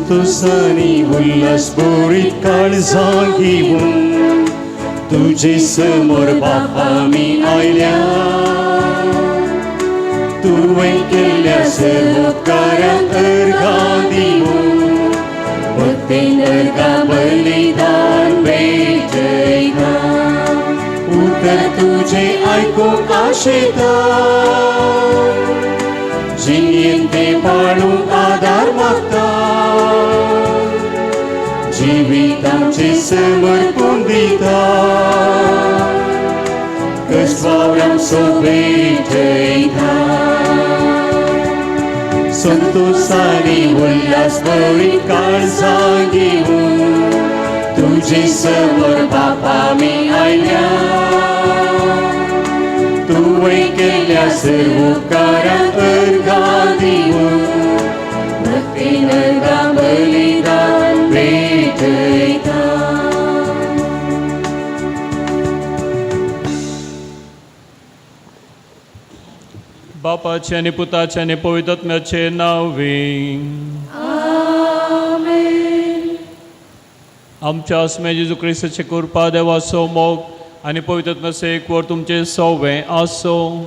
संतोषानी उल्हास भरीत काळजां घेवन तुजे समोर बापा मी आयल्या. तुवें केल्ल्या सर्व उपकारांक अर्घां दिवन भक्तीन अर्घां बलिदान भेटयता. उतर तुजें आयकूंक आशेता, जिणेंत तें पाळूंक आदार मागता. जिविताचें समर्पण दिता, कसवावरांचो भेटयता. संतोषानी उल्हास भरीत काळजां घेवन तुजे समोर बापा मी आयल्या. तुवें केल्ल्या सर्व उपकारांक अर्घां दिवन भक्तीन अर्घां बलिदान भेटयता. बापाचे आनी पुताचे आनी पवित्र आत्म्याचे नांवे. आमच्या आसमे जेजू क्रिस्ताचे कृपा, देवाचो मोग आनी पवित्र आत्म्याचो एकवट तुमचे सवें आसूं.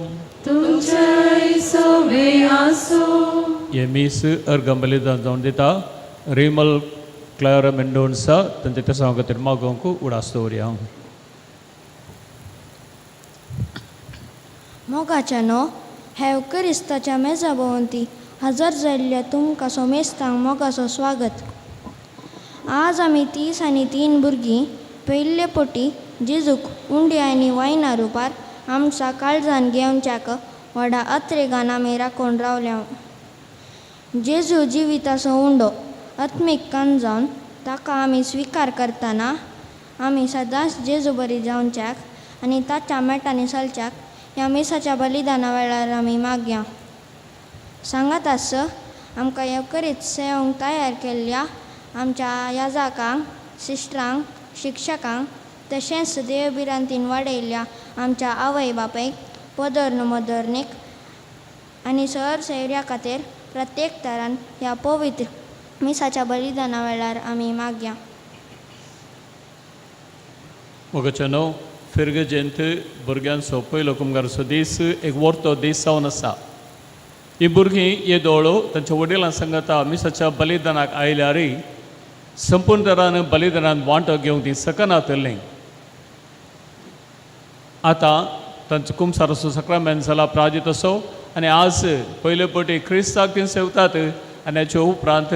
तुमच्याय सोवे आसूं. हे मीस अर्घां बलिदान जावन दिता रिमल क्लारा मेंडोन्सा तांच्या तेसांव खातीर मागोवंक उडास दवरया. मोगाच्यानो, हेव क्रिस्ताच्या मेजा भोंवती हजर जाल्ल्या तुमकां सोमेस्तांक मोगाचो स्वागत. आज आमी 30 आनी 3 भुरगीं पयले पटी जेजूक उंडे आनी वायना रुपार आमच्या काळजान घेवच्याक व्हडा अत्रेगान आमी राखून रावल्या. जेजू जिविताचो उंडो आत्मीक कान जावन ताका आमी स्विकार करतना आमी सदांच जेजू बरी जावच्याक आनी ताच्या मेटांनी चलच्याक ह्या मिसाच्या बलिदाना वेळार आमी मागया. सांगात आस आमकां येवकरीत सेवंक तयार केल्ल्या आमच्या याजाकांक, सिस्टरांक, शिक्षकांक तशेंच देवभिरांतीन वाडयल्ल्या आमच्या आवय बापायक, पदर्न मदर्नीक आनी सर सैऱ्या खातीर प्रत्येक तरान ह्या पवित्र मिसाच्या बलिदाना वेळार आमी मागया. मोगाच्यानो, फिर्गजेंत भुरग्यांचो पयलो कुमगाराचो दीस एक वर्तो दीस जावन आसा. ही भुरगीं येदोळ तांच्या वडिलां सांगता मिसाच्या बलिदानाक आयल्यारय संपूर्ण तरान बलिदानान वांटो घेवंक ती शकनातलीं. आतां तांचो कुमसाराचो सक्रामेंत जाला प्राजित असो आनी आज पयले पटी क्रिस्ताक ती सेवतात आनी हाचे उपरांत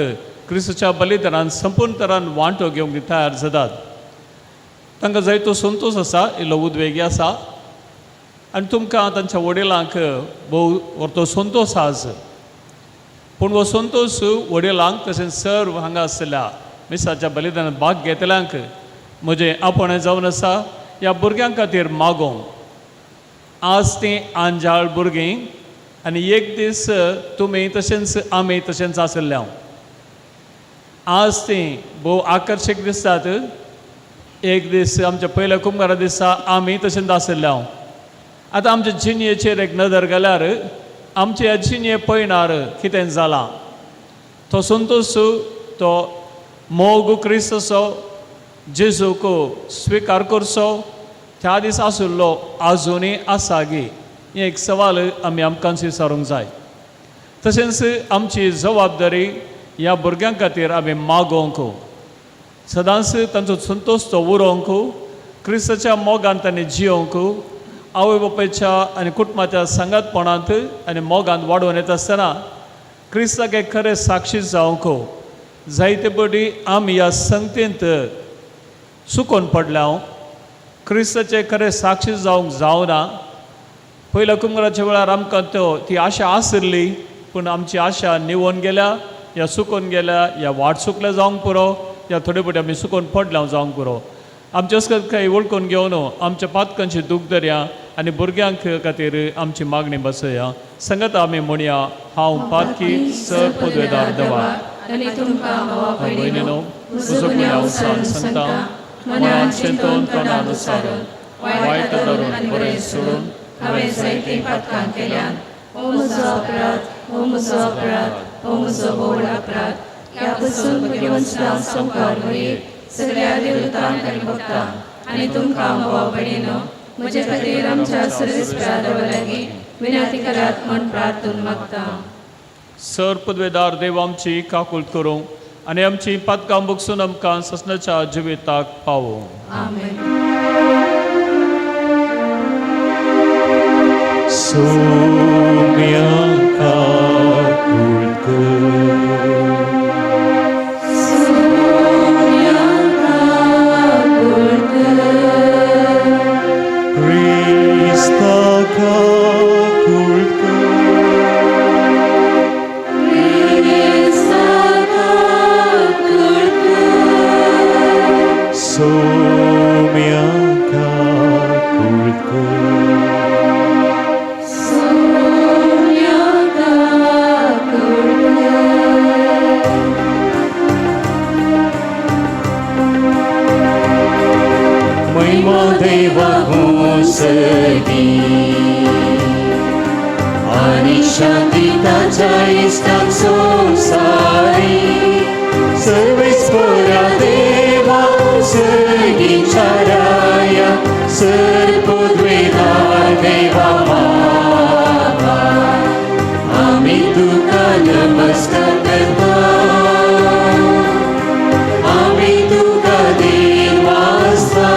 क्रिस्ताच्या बलिदानान संपूर्ण तरान वांटो घेवंक ती तयार जातात. तांकां जायतो संतोश आसा, इल्लो उद्वेगी आसा आनी तुमकां तांच्या वडिलांक भोव व्हरतो संतोश आज. पूण हो संतोश वडिलांक तशेंच सर्व हांगा आसल्या मिसाच्या बलिदानात भाग घेतल्यांक म्हजें आपोवणें जावन आसा ह्या भुरग्यां खातीर मागोवंक. आज तीं आंजाळ भुरगीं आनी एक दीस तुमी तशेंच आमी तशेंच आशिल्ले. आज तीं भोव आकर्शीक दिसतात. एक दीस आमच्या पयल्या कुमगारा दिसा आमी तशेंच आशिल्ले. आतां आमच्या जिणयेचेर एक नदर घाल्यार आमच्या ह्या जिणये पयणार कितें जालां, तो संतोश, तो मोग क्रिस्ताचो जेजूक स्विकार करचो त्या दीस आशिल्लो आजुनूय आसा गी, हें एक सवाल आमी आमकां विचारूंक जाय. तशेंच आमची जबाबदारी ह्या भुरग्यां खातीर आमी मागोवंक, सदांच तांचो संतोश तो उरोवंक, क्रिस्ताच्या मोगान तांणी जियोवंक, आवय बापायच्या आनी कुटुंबाच्या सांगातपणांत आनी मोगान वाडोवन येता आसतना क्रिस्ताक एक खरें साक्षी जावंक. जायते पटी आमी ह्या संगतींत चुकोन पडल्या, क्रिस्ताचे खरें साक्षी जावंक जावना. पयल्या कुमराच्या वेळार आमकां त्यो ती आशा आशिल्ली, पूण आमची आशा निवोन गेल्या, या सुकोन गेल्या, या वाट चुकल्या जावंक पुरो, या थोडे पटी आमी सुकोन पडल्या जावंक पुरो. आमचे असकत कांय वळखून घेवन आमच्या पातकांची दूख धरया आनी भुरग्यांक खातीर आमची मागणी बसया. संगत आमी म्हणया, हांव पातकी सर पदवेदार देवा आनी तुमकां भावा भयणीनो, म्हजो गुन्यांव सांगता, मनान चिंतून तोंडान उसारून, वायट धरून बरें सोडून हांवें जायतीं पातकां केल्यान. हो म्हजो अपराध, हो म्हजो अपराध, हो म्हजो व्हड अपराध. ह्या पसून भगवंत संवकार वरी सगळ्या देवतांक आनी भक्तांक आनी तुमकां भाव भयणीनो म्हजे खातीर आमच्या सर्वेस्परा देवा लागीं विनंती करात म्हूण प्रार्थून मागता. सर पदवेदार देव आमची काकूळ करूं आनी आमची पातकां बगसून आमकां ससनाच्या जिविताक पावोवं. आमेन. सोम्या काकुळकर. क्रिस्ता काकुळकर. सोम्या काकुळकर. महिमा देवा सदी आणि शांती ताच्या इश्टांक संवसारी सर्वेस्परा देवा सर्गीच्या राया सर पदवेदार देवा बाबा आमी तुका नमस्कार करता आमी तुका देव वाजता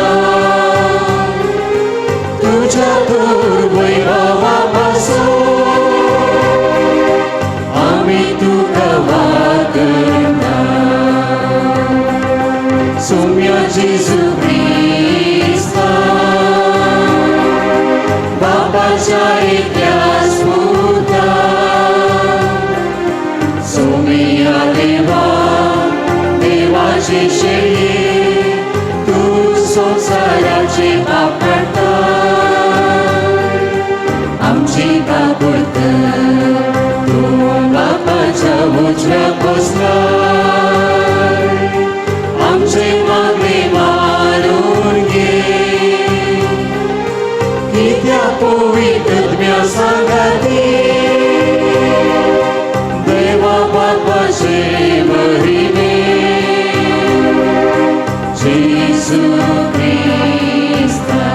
तुझ्या दुर्वैभवा पासून आमी तुका वागना सोम्या जेजू क्रिस्ता बापाच्या एकल्याच पुता सोम्या देवा देवाचे शेळये तू संवसाराचे पाप काडटा आमची काकूळ कर तूं बापाच्या उजव्या बसलाय आमचे मागणे मानून घे कित्या पवित्र सांगाती देवा बापाचे महिमे जेजू क्रिस्ता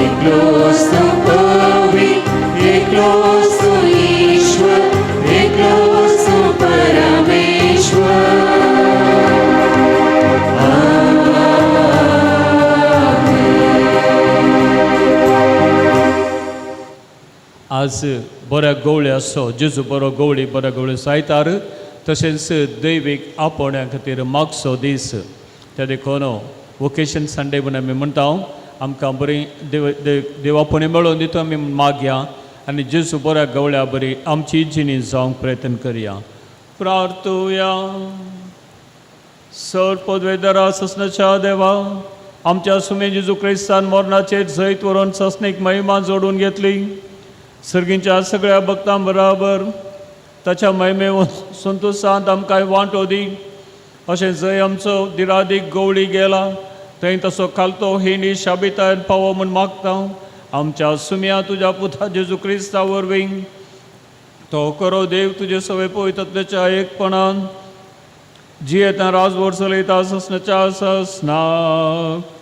एकलोच तूं पवी एकलोच तूं ईश्वर एकलोच तूं परमेश्वर. आज बऱ्या गवळी आसो जेजू बरो गवळी बऱ्या गवळी सायतार तशेंच दैवीक आपोवण्या खातीर मागचो दीस त्या देखून वोकेशन संडे म्हूण आमी म्हणटा. आमकां बरी देव देवापणी मेळोवन दिता आमी मागया आनी जेजू बऱ्या गवळ्या बरी आमची जिणी जावंक प्रयत्न करया. प्रार्थुया. सर पदवेदारा ससनाच्या देवा आमच्या सुमे जेजू क्रिस्तान मरणाचेर जैत व्हरून ससनीक महिमा जोडून घेतली. सर्गींच्या सगळ्या भक्तां बराबर ताच्या महिमे संतोशांत आमकां वांटो दी. अशें जंय आमचो दिरादीक गवळी गेला थंय तसो खालतो हिणी शाबितायन पावो म्हूण मागता. आमच्या सुम्या तुज्या पुता जेजू क्रिस्ता वरवीं तो करो देव तुजे सवे पवित्रतेच्या एकपणान जियेता राजवट चलयता ससनाच्या ससनाक.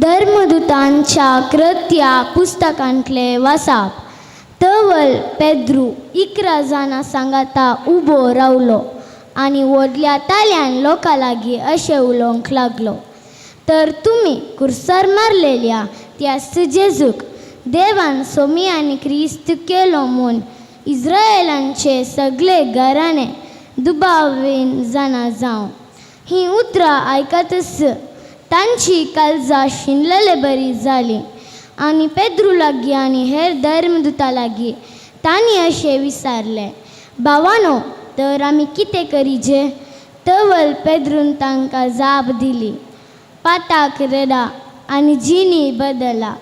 धर्मदूतांच्या कृत्या पुस्तकांतले वासाप. तवल पेद्रू 11 जाणां सांगाता उबो रावलो आनी व्हडल्या ताल्यान लोकां लागीं अशें उलोवंक लागलो, तर तुमी कुर्सार मारलेल्या त्या जेजूक देवान सोमी आनी क्रिस्त केलो म्हूण इस्रायलांचे सगळे घराणे दुबावीन जाणा जावं. हीं उतरां आयकतच तांची काळजां शिनलेले बरी जाली आनी पेद्रू लागीं आनी हेर धर्मदूता लागीं तांणी अशें विचारलें, भावानो तर आमी कितें करीजे? तवल पेद्रून तांकां जाप दिली, पाताक रेडा आनी जिणी बदला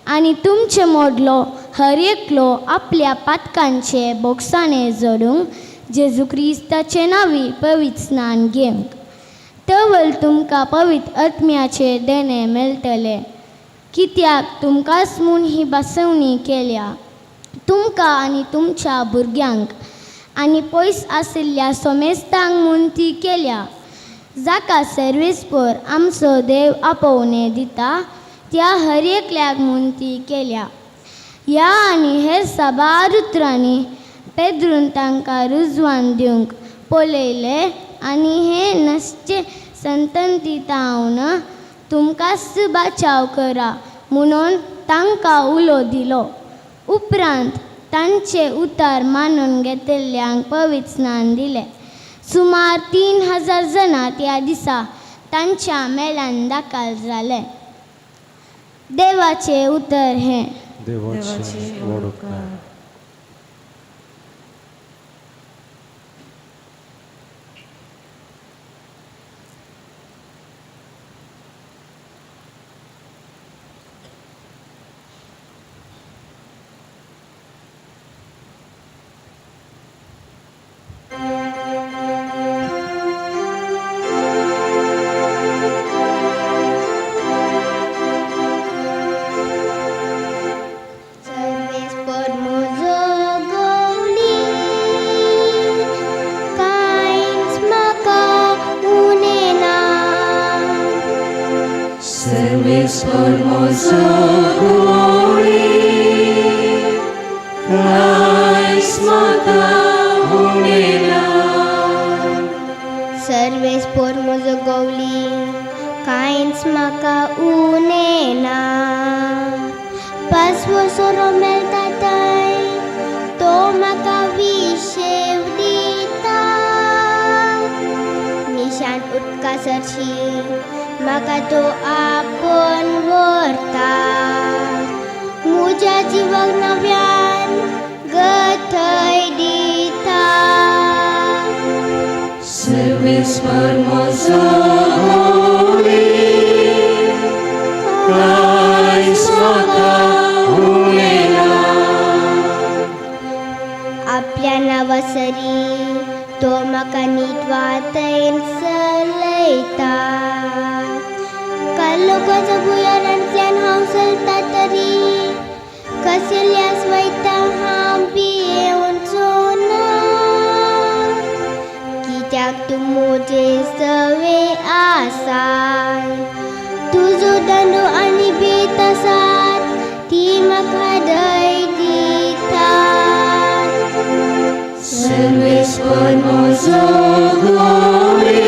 आनी तुमचे मोडलो हर एकलो आपल्या पातकांचे बोगसाणे जोडूंक जेजू क्रिस्ताचे नांवी पवित्र स्नान घेवंक. तवल तुमकां पवित्र आत्म्याचे देणें मेळटलें, कित्याक तुमकांच म्हूण ही बसवणी केल्या, तुमकां आनी तुमच्या भुरग्यांक आनी पयस आशिल्ल्या सोमेस्तांक म्हूण ती केल्या, जाका सर्वेस्पर आमचो देव आपोवणें दिता त्या हर एकल्याक म्हूण ती केल्या. ह्या आनी हेर साबार उतरांनी पेद्रून तांकां रुजवान दिवंक पळयलें आनी हे नसचे संतंतीतावन तुमकांच बाचाव करा म्हणून तांकां उलो दिलो. उपरांत तांचे उतार मानून घेतिल्ल्यांक पवित्र स्नान दिलें. सुमार 3000 जाणां त्या दिसा तांच्या मेल्यान दाखल जाले. देवाचें उतर हें. देवाचे व्हड उपकार. सर्वेस्पर म्हजो गवली, कांयच म्हाका उणें ना. सर्वेस्पर म्हजो गोळी, कांयच म्हाका उणें ना. सर्वेस्पर म्हजो गवली, कांयच म्हाका उणें ना. पांचवो सोरो मेळटा थंय तो म्हाका विशेव दिता. निशान उदका सरशी म्हाका तो आपोवन व्हरता. म्हज्या जिवाक नव्यान गथय दिता. सर्वेस्पर म्हजो गोळी, कांयच म्हाका उणें ना. आपल्या नांवासरी तो म्हाका नीट वाटेन चलयता. कालोखाच्या भुंयारांतल्यान हांव चलता तरी कसल्याच वयता हांव भियेवचो ना, कित्याक तूं म्हजे सवे आसाय. तुजो दंडो आनी बेत आसात ती म्हाका धैर्य दितात. सर्वेस्पर म्हजो गोळी,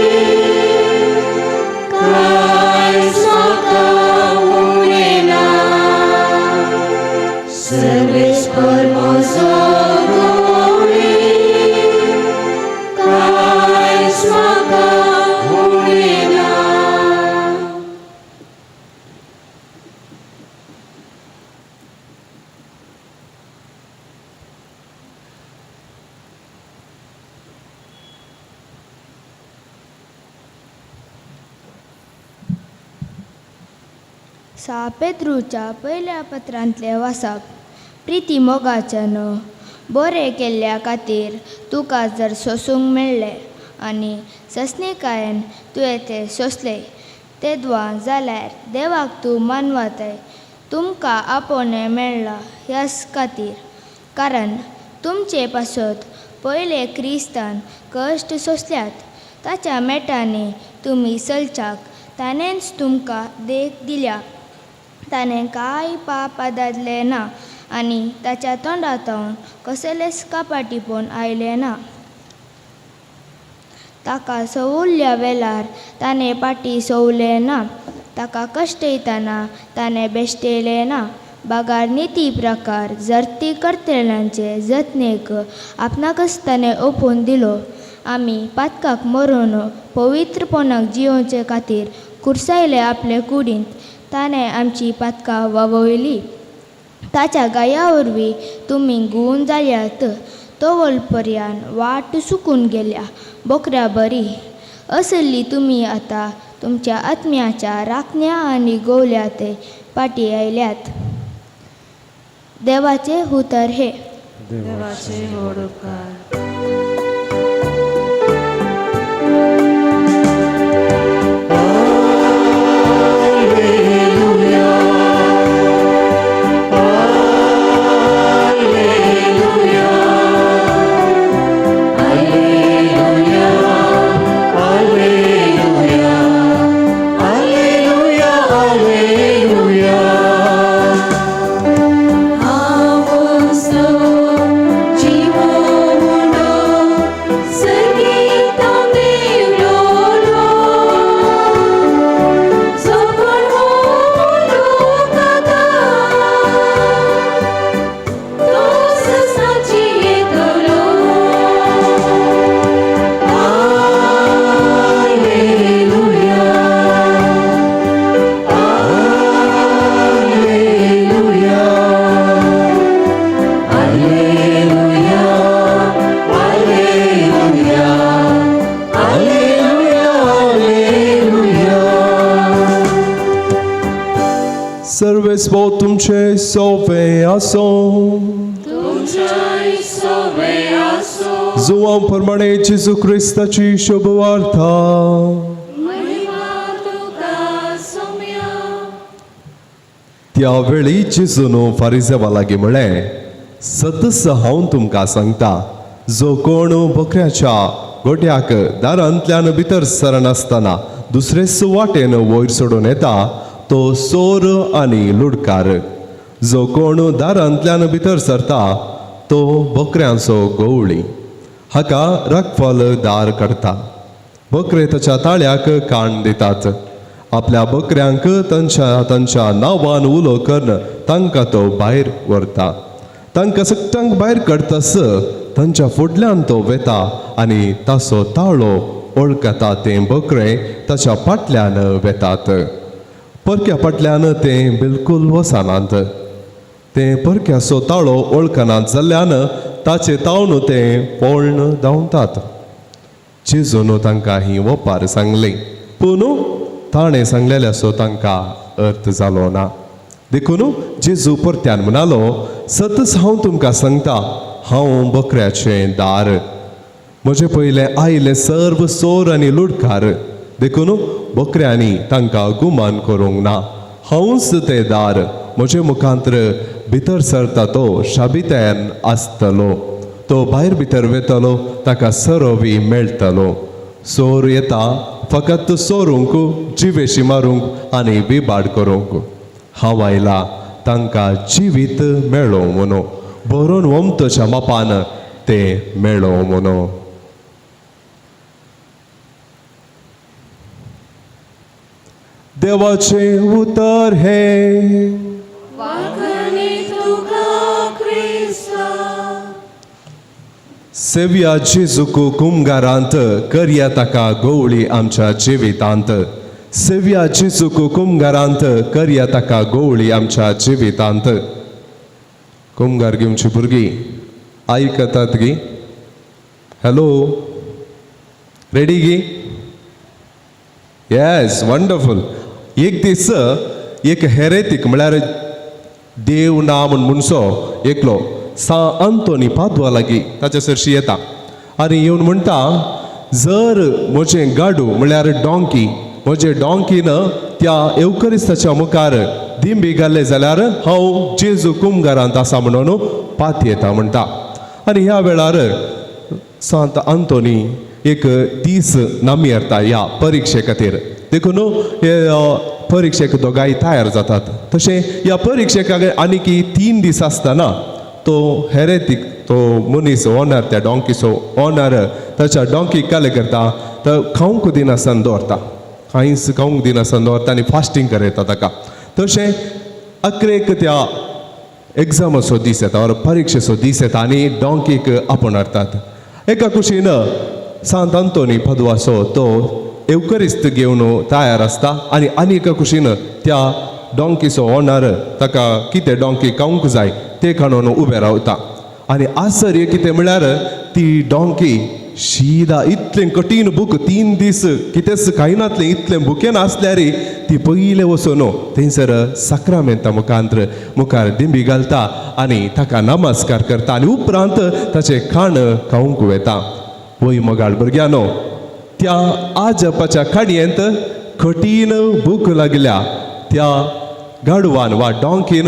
कांयच म्हाका उणें ना. सर्वेस्पर म्हजो गोळी, कांयच म्हाका उणें ना. सा पेद्रूच्या पयल्या पत्रांतलें वाचप. प्रिती मोगाच्यानो, बरें केल्ल्या खातीर तुका जर सोसूंक मेळ्ळें आनी सस्निकायेन तुवें तें सोंसलें तेदवां जाल्यार देवाक तूं मानवताय. तुमकां आपोवणें मेळ्ळां ह्याच खातीर, कारण तुमचे पासत पयले क्रिस्तान कश्ट सोंसल्यात. ताच्या मेटांनी तुमी चलच्याक ताणेंच तुमकां देख दिल्या. ताणें कांय पाप आदारलें ना आनी ताच्या तोंडांतल्यान कसलेंच कपाटीपण आयलें ना. ताका सवुल्ल्या वेळार ताणें फाटीं सोवलें ना. ताका कश्ट येतना ताणें बेश्टेलें ना. बागार निती प्रकार जर्ती करतल्यांचे जतनेक आपणाकच ताणें ओंपून दिलो. आमी पातकाक मरून पवित्रपणाक जियोवचे खातीर कुर्सायले आपले कुडींत ताणें आमची पातकां वावयली. ताच्या गाया वरवीं तुमी गूण जाल्यात. तवल पर्यान वाट सुकून गेल्या बोकऱ्या बरी असली तुमी आतां तुमच्या आत्म्याच्या राखण्या आनी गोवल्या ते फाटीं आयल्यात. देवाचें उतर हें. देवाचे व्हड उपकार. सर्वेस्पो तुमचे सोवे आसो. जुवां प्रमाणे जेजू क्रिस्ताची शुभवार्ता. त्या वेळी जेजून फारिजेवा लागीं म्हळें, सतस हांव तुमकां सांगता, जो कोण बकऱ्याच्या गोट्याक दारांतल्यान भितर सरनासतना दुसरेच वाटेन वयर सोडून येता तो सोर आनी लुडकार. जो कोण दारांतल्यान भितर सरता तो बकऱ्यांचो गवळी. हाका रखफल दार काडटा. बकरे ताच्या ताळ्याक काण दितात. आपल्या बकऱ्यांक तांच्या तांच्या नांवान उलो करून तांकां तो भायर व्हरता. तांकां सगळ्यांक भायर काडटास तांच्या फुडल्यान तो वेता आनी ताचो ताळो वळखता. तें बकरे ताच्या फाटल्यान वेतात. परक्या फाटल्यान तें बिलकूल वचनात. तें परक्याचो ताळो वळखनात जाल्ल्यान ताचे तावन तें पळण धांवतात. जेजून तांकां ही वपार सांगली, पूण ताणें सांगलेल्याचो तांकां अर्थ जालो ना. देखून जेजू परत्यान म्हणालो, सतच हांव तुमकां सांगता, हांव बकऱ्याचें दार. म्हजे पयलें आयले सर्व चोर आनी लुडकार, देखून बकऱ्यांनी तांकां गुमान करूंक ना. हांवूच तें दार. म्हजे मुखांत्र भितर सरता तो शाबितायेन आसतलो. तो भायर भितर वेतलो, ताका सरोवी मेळटलो. चोर येता फकत चोरूंक, जिवेशी मारूंक आनी विबाड करूंक. हांव आयला तांकां जिवीत मेळोवं म्हणून, भरून वमतच्या मापान तें मेळोवं म्हणून. देवाचें उतर हें. सेव्या जेजूक कुमगारांत करया ताका गवळी आमच्या जिवितांत. सेव्या जेजूक कुमगारांत करया ताका गवळी आमच्या जिवितांत. कुमगार घेवची भुरगीं आयकतात गी? हॅलो, रेडी गी? Yes, wonderful. एक दीस एक हेरेतीक म्हळ्यार देव ना म्हूण मनसो एकलो सा अंतोनी पादवा लागीं ताच्या सरशी येता आनी येवन म्हणटा, जर म्हजें गाडू म्हळ्यार डोंकी, म्हजे डोंकीन त्या एवकरिस्ताच्या मुखार दिंबी घाल्ले जाल्यार हांव जेजू कुमगारांत आसा म्हणून पात येता म्हणटा. आनी ह्या वेळार सांत अंतोनी एक दीस नामी येता ह्या परिक्षे खातीर. देखून हे परिक्षेक दोगांय तयार जातात. तशें ह्या परिक्षेक आनीक 3 दीस आसतना तो हेरेतीक, तो मनीस ओनर, त्या डोंकीचो ओनर ताच्या डोंकीक काले करता, तो खावंक दिनासतना दवरता, कांयच खावंक दिनासतना दवरता आनी फास्टींग करयता ताका. तशें अकरेक त्या एग्जामाचो दीस येता ओर परिक्षेचो दीस येता आनी डोंकीक आपोवन हाडटात. एका कुशीन सांत अंतोनी पदवाचो तो एवकरिस्त घेवन तयार आसता आनी आनी एका कुशीन त्या डोंकीचो ओनर ताका कितें डोंकी खावंक जाय ते खाणून उबें रावता. आनी आश्चर्य कितें म्हळ्यार ती डोंकी शिदा इतलें कठीण बूक 3 दीस कितेंच खायनातलें इतलें भुकेन आसल्यार ती पयलें वचून थंयसर साक्रामेंता मुखांत्र मुखार दिंबी घालता आनी ताका नमस्कार करता आनी उपरांत ताचें खाण खावंक वता. वय मोगाळ भुरग्यांनो, त्या आजपाच्या खाडयेंत कठीण भूक लागल्या त्या गाडवान वा डोंकीन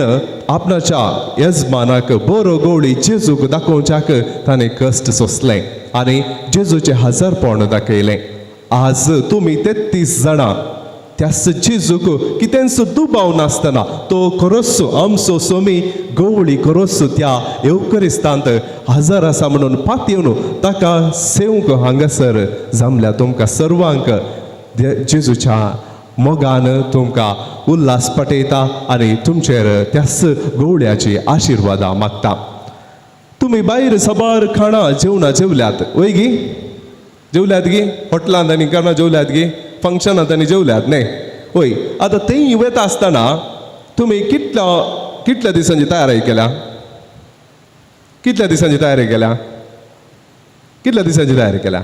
आपणाच्या येजमानाक बरो गवळी जेजूक दाखोवच्याक ताणें कश्ट सोंसलें आनी जेजूचें हजारपण दाखयलें. आज तुमी 33 जाणां त्याच जेजूक कितेंच दुबाव नासतना तो खरोच आमचो सोमी गवळी खरोच त्या येवकरिस्तांत हजर आसा म्हणून पातयेवन ताका सेवंक हांगासर जमल्या. तुमकां सर्वांक जेजूच्या मोगान तुमकां उल्हास पटयता आनी तुमचेर त्याच गवळ्याची आशिर्वादां मागता. तुमी भायर साबार खाणां जेवणां जेवल्यात वय गी? जेवल्यात गी? हॉटलांत आनी खाणां जेवल्यात गी? फंक्शनांत आनी जेवल्यात न्ही? वय, आतां थंय वता आसतना तुमी कितल्या दिसांची तयारी केल्या? कितल्या दिसांची तयारी केल्या? कितल्या दिसांची तयारी केल्या?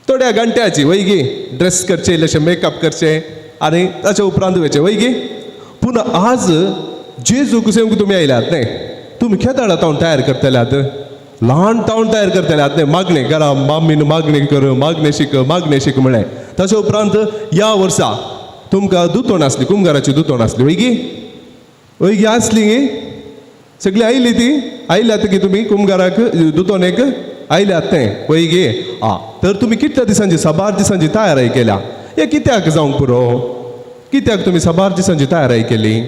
थोड्या घंट्याची वय गी? ड्रेस करचे, इल्लेशें मेकअप करचें आनी ताचे उपरांत वयचें वय गी? पूण आज जेजूक सेवंक तुमी आयल्यात न्ही? तुमी खेदाळा तावन तयार करतल्यात? ल्हान तावन तयार करतल्यात न्ही? मागणें घरा मामीन मागणें कर, मागणें शीक, मागणें शीक म्हळें. ताचे उपरांत ह्या वर्सा तुमकां दुतोण आसली, कुमगाराची दुतोण आसली वय गी? वय गी आसली गी? सगळीं आयली ती? आयल्यात गी तुमी कुमगाराक दुतोणेक आयल्यात तें वय गे? आं, तर तुमी कितल्या दिसांची साबार दिसांची तयारी केल्या? हें कित्याक जावंक पुरो? कित्याक तुमी साबार दिसांची तयारी केली?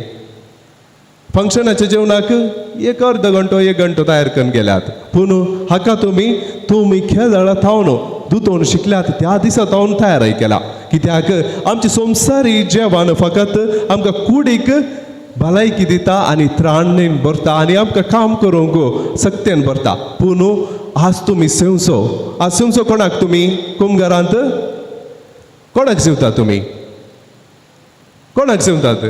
फंक्शनाच्या जेवणाक एक अर्द घंटो 1 घंटो तयार करून गेल्यात. पूण हाका तुमी तुमी खेळाळा थावन दुतोवन शिकल्यात त्या दिसा थावन तयारी केला. कित्याक आमची संवसारी जेवण फकत आमकां कुडीक भलायकी दिता आनी त्राणेन भरता आनी आमकां काम करूंक सक्तेन भरता. पूण आज तुमी सेवचो, आज सेवचो कोणाक तुमी कुमगारांत कोणाक सेवता तुमी? कोणाक सेवतात?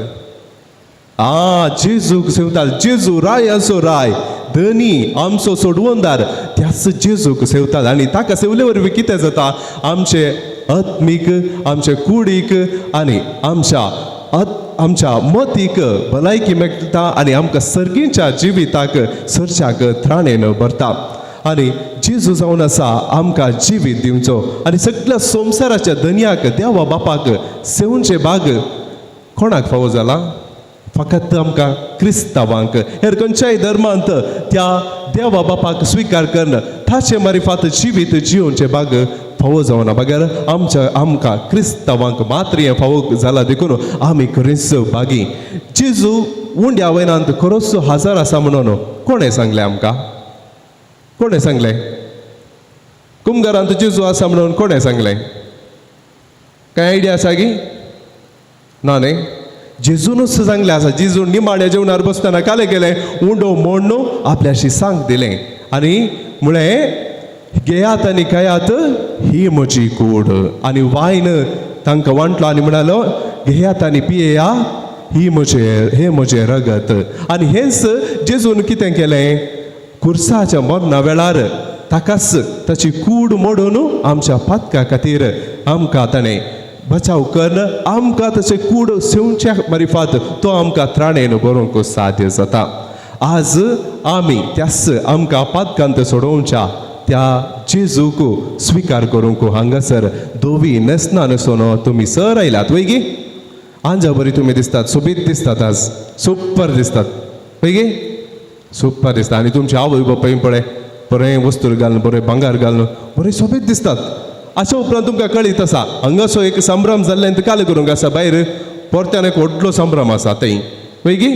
आ, जेजूक सेवतात. जेजू रायाचो राय, धनी आमचो सोडवणदार, त्याच जेजूक सेवतात. आनी ताका सेवले वरवीं कितें जाता? आमचे आत्मीक, आमचे कुडीक आनी आमच्या आमच्या मतीक भलायकी मेळटा आनी आमकां सर्गीच्या जिविताक सरच्याक त्राणेन भरता. आनी जेजू जावन आसा आमकां जिवीत दिवचो आनी सगळ्या संवसाराच्या धनयाक देवा बापाक सेवचे भाग कोणाक फावो जाला? फकत आमकां क्रिस्तांवांक. हेर खंयच्याय धर्मांत त्या देवा बापाक स्विकार करून ताचे मारिफात जिवीत जियोवचें भाग फावो जावना, बगैर आमच्या आमकां क्रिस्तांवांक मात्र हें फावो जाला. देखून आमी खरेंच बागी. जेजू उंड्या वयनांत खरोच हजर आसा म्हणून कोणें सांगलें आमकां? कोणें सांगलें? कुमगारांत जेजू आसा म्हणून कोणें सांगलें? कांय आयडिया आसा गी? ना न्ही? जेजूनच सांगलें आसा. जेजू निमाण्या जेवणार बसतना कालें केलें उंडो मोडणू आपल्याशी सांग दिलें आनी म्हळें घेयात आनी खायात, ही म्हजी कूड. आनी वायन तांकां वांटलो आनी म्हणालो घेयात आनी पियेया, ही म्हजें हें म्हजें रगत. आनी हेंच जेजून कितें केलें? कुर्साच्या मरणा वेळार ताकाच ताची कूड मोडून आमच्या पातका खातीर आमकां ताणें बचाव करून आमकां तशें कूड सेवच्या मारिफात तो आमकां त्राणेन बरोवंक साध्य जाता. आज आमी त्याच आमकां पातकांत सोडोवच्या त्या जेजूक स्विकार करूंक हांगासर धवी न्हेसना न्हेसून तुमी सर आयल्यात वय गी? आंजा बरी तुमी दिसतात, सोबीत दिसतात, आज सुपर दिसतात वय गी? सुपर दिसता. आनी तुमचे आवय बापाय पळय बरें वस्तूर घालून बरें भांगर घालून बरें सोबीत दिसतात. अशें उपरांत तुमकां कळीत आसा हांगासो एक संभ्रम जाल्ल्यान काल करूंक आसा भायर परत्यान एक व्हडलो संभ्रम आसा थंय वय गी?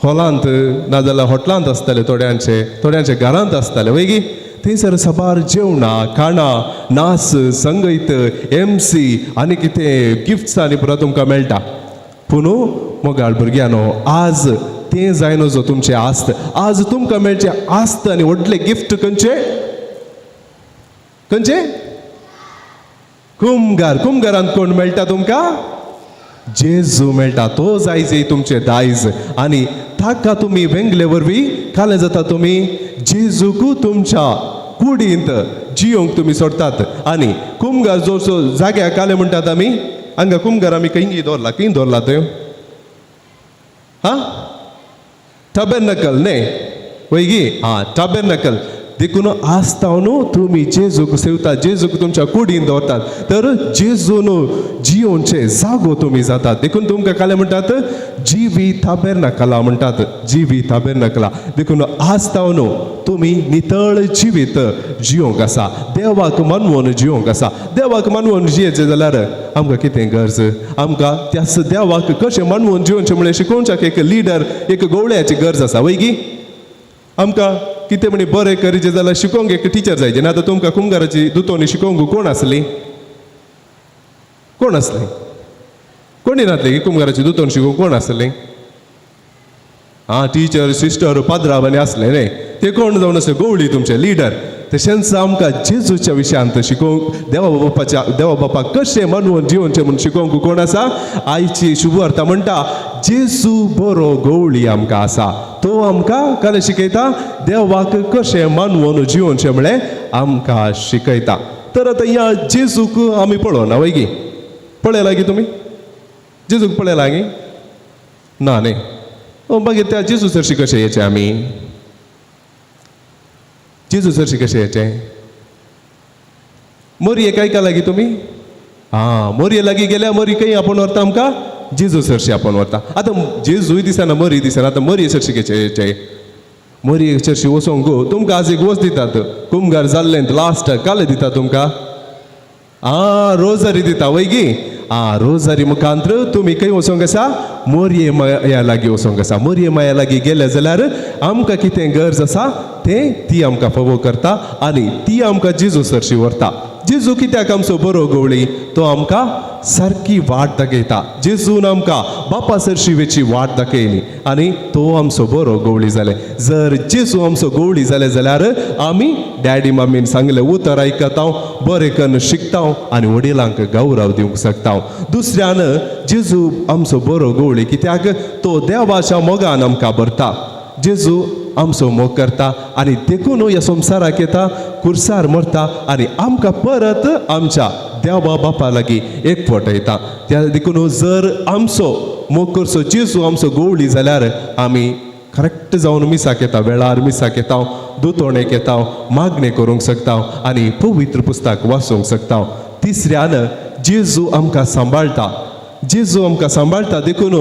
हॉलांत नाजाल्यार हॉटलांत आसतले, थोड्यांचे थोड्यांचे घरांत आसतले वय गी? थंयसर साबार जेवणां खाणां नाच संगीत एमसी आनी कितें गिफ्ट्स आनी पुरो तुमकां मेळटा. पूण मोगाळ भुरग्यांनो, आज तें जायना जो तुमचें आस्त. आज तुमकां मेळचें आस्त आनी व्हडलें गिफ्ट खंयचें? खंयचें? कुमगार. कुमगारांत कोण मेळटा तुमकां? जेजू मेळटा. तो जायज तुमचें दायज आनी ताका तुमी वेंगले वरवीं कालें जाता. तुमी जेजूक तुमच्या कुडींत जियोंक तुमी सोडटात. आनी कुमगार जोडसो जाग्याक काले म्हणटात आमी, हांगा कुमगार आमी खंय दवरला, खंय दवरला थंय हा टबेरनकल न्ही वय गी, आं टबेरनकल. देखून आसता न्हू तुमी जेजूक सेवतात, जेजूक तुमच्या कुडीन दवरतात, तर जेजून जियोनचे जागो तुमी जातात. देखून तुमकां काले म्हणटात जिवी ताबेरनकला म्हणटात, जिवी ताबेरनकला. देखून आसता न्हू तुमी नितळ जिवीत जियोंक आसा, देवाक मानवून जियोंक आसा. देवाक मानवून जियेचें जाल्यार आमकां कितें गरज, आमकां त्याच देवाक कशें मानवून जियोवचें म्हणल्यार शिकोवच्याक एक लिडर, एक गवळ्याची गरज आसा वय गी. आमकां कितें म्हणी बरें करीचें जाल्यार शिकोवंक एक टिचर जाय. जेन्ना आतां तुमकां कुमगाराची दुतोनी शिकोवंक कोण आसली, कोण आसली, कोणी नासली की कुमगाराची दुतोनी शिकोवंक कोण आसली? आं टिचर, सिस्टर, पाद्राव आनी आसले न्ही, ते कोण जावन आसले गवळी तुमचे लिडर. तशेंच आमकां जेजूच्या विशयांत शिकोवंक, देवा बापाच्या, देवा बापाक कशें मानवून जिवनचें म्हूण शिकोवंक कोण आसा? आयची शुभवार्ता म्हणटा जेजू बरो गवळी आमकां आसा, तो आमकां काल शिकयता देवाक कशें मानवून जिवनचें म्हळें आमकां शिकयता. तर आतां ह्या जेजूक आमी पळोवना वय गी, पळयला गी तुमी जेजूक पळयला गी? ना न्ही, मागीर त्या जेजू सरशी कशें येचें आमी, जेजू सरशी कशें येचें? मोरये आयकला गी तुमी? आं मोरये लागीं गेल्या मोरी खंय आपोवन व्हरता आमकां? जेजू सरशी आपोवन व्हरता. आतां जेजूय दिसना, मोरी दिसना, आतां मोरये सरशी कशें येचें? मोरये सरशी वचोंक तुमकां आज एक वस दितात, कुमगार जाल्लें लास्ट काले दिता तुमकां, आं रोजारी दिता वय गी. आं रोजारी मुखांत्र तुमी खंय वचोंक आसा? मोरये माया लागीं वचोंक आसा. मोरये माया लागीं गेले जाल्यार आमकां कितें गरज आसा तें ती आमकां फावो करता आनी ती आमकां जेजू सरशी व्हरता. जेजू कित्याक आमचो बरो गवळी? तो आमकां सारकी वाट दाखयता. जेजून आमकां बापा सरशी वेची वाट दाखयली आनी तो आमचो बरो गवळी जाले. जर जेजू आमचो गवळी जाले जाल्यार आमी डॅडी मम्मीन सांगलें उतर आयकता, बरें करून शिकता आनी वडिलांक गौरव दिवंक शकता. दुसऱ्यान जेजू आमचो बरो गवळी कित्याक तो देवाच्या मोगान आमकां भरता. जेजू आमचो मोग करता आनी देखून ह्या संवसाराक येता, कुर्सार मरता आनी आमकां परत आमच्या देवा बापा लागीं एकवटयता. त्या देखून जर आमचो मोग करचो जेजू आमचो गवळी जाल्यार आमी करेक्ट जावन मिसाक येता, वेळार मिसाक येता, दुतोणेक येता, मागणें करूंक शकता आनी पवित्र पुस्तक वाचूंक शकता. तिसऱ्यान जेजू आमकां सांबाळटा. जेजू आमकां सांबाळटा देखून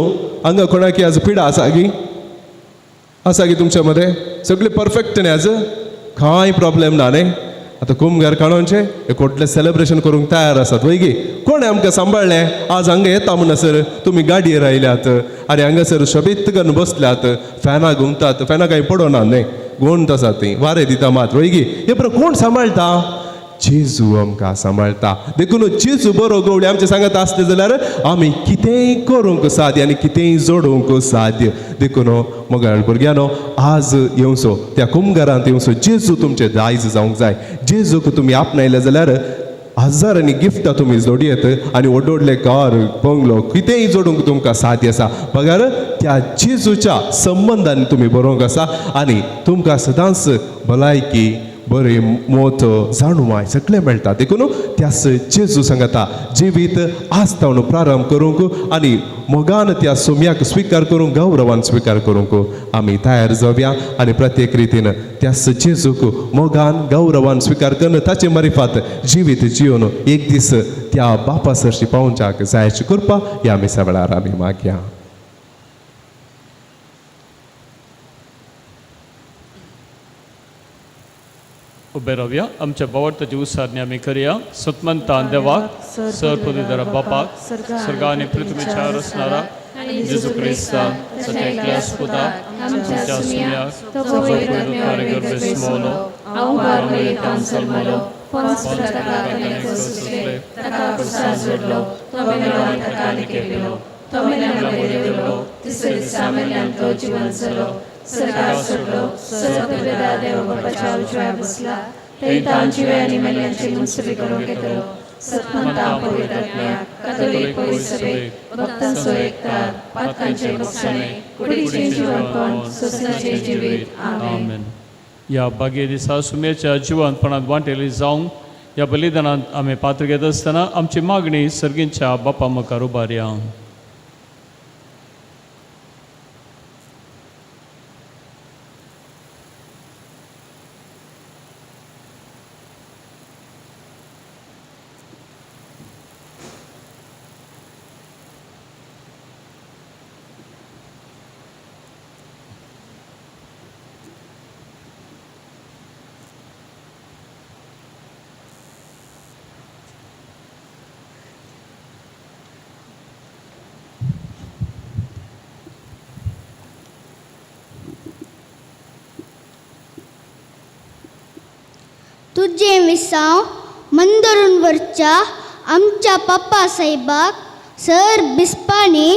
हांगा कोणाकी आज पिडा आसा गी? आसा की तुमच्या मदें? सगळें परफेक्ट न्ही, आज कांय प्रॉब्लेम ना न्ही. आतां कुमगार काणोनचें एक व्हडलें सेलेब्रेशन करूंक तयार आसात वय गी. कोणें आमकां सांबाळ्ळें? आज हांगा येता म्हणसर तुमी गाडयेर आयल्यात आनी हांगासर शबीत करून बसल्यात, फॅनां घुमतात, फॅनां कांय पडना न्ही, गोंत आसा ती, वारें दिता मात वय गी. हे पळय कोण सांबाळटा? जेजू आमकां सांबाळटा. देखून जेजू बरो गवळी आमचे सांगत आसले जाल्यार आमी कितेंय करूंक साध्य आनी कितेंय जोडूंक साध्य. देखून मोगाळ भुरग्यांनो आज येवचो त्या कुमगारांत येवचो, जेजू तुमचे दायज जावंक जाय. जेजूक तुमी आपणायले जाल्यार हजारांनी गिफ्टां तुमी जोडयेत आनी व्हड व्हडले कार, बंगलो कितेंय जोडूंक तुमकां साध्य आसा. बगर त्या जेजूच्या संबंदान तुमी बरोवंक आसा आनी तुमकां सदांच भलायकी, बरें मोत, जाणवाय सगळें मेळटा. देखून त्याच जेजू सांगता जिवीत आस्तावन प्रारंभ करूंक आनी मोगान त्या सोम्याक स्विकार करूंक, गौरवान स्विकार करूंक आमी तयार जावया आनी प्रत्येक रितीन त्याच जेजूक मोगान गौरवान स्विकार करून ताचे मारिफात जिवीत जिवन एक दीस त्या बापा सरशी पावोवच्याक जायची कृपा ह्या मिसा वेळार आमी मागया. उबे रावया, आमच्या बावडताची उसारणी आमी करया. सतमंतान देवाक, सर पदवीधरा बापाक, सर्गा आनी पृथ्वीच्या रचणारा जेजू क्रिस्ताक, ताच्या एकल्याच पुताक, आमच्या सुम्याक, जो पयलो गर्भेस मोलो, ह्या भाग्य दिसा सुमेच्या जिवनपणांत वांटेली जावंक ह्या बलिदानांत आमी पात्र घेत आसतना आमची मागणी सर्गींच्या बापा मुखार उबारया. तुजें मिसांव मंदरून वरच्या आमच्या पप्पा साहेबाक सर बिस्पांनी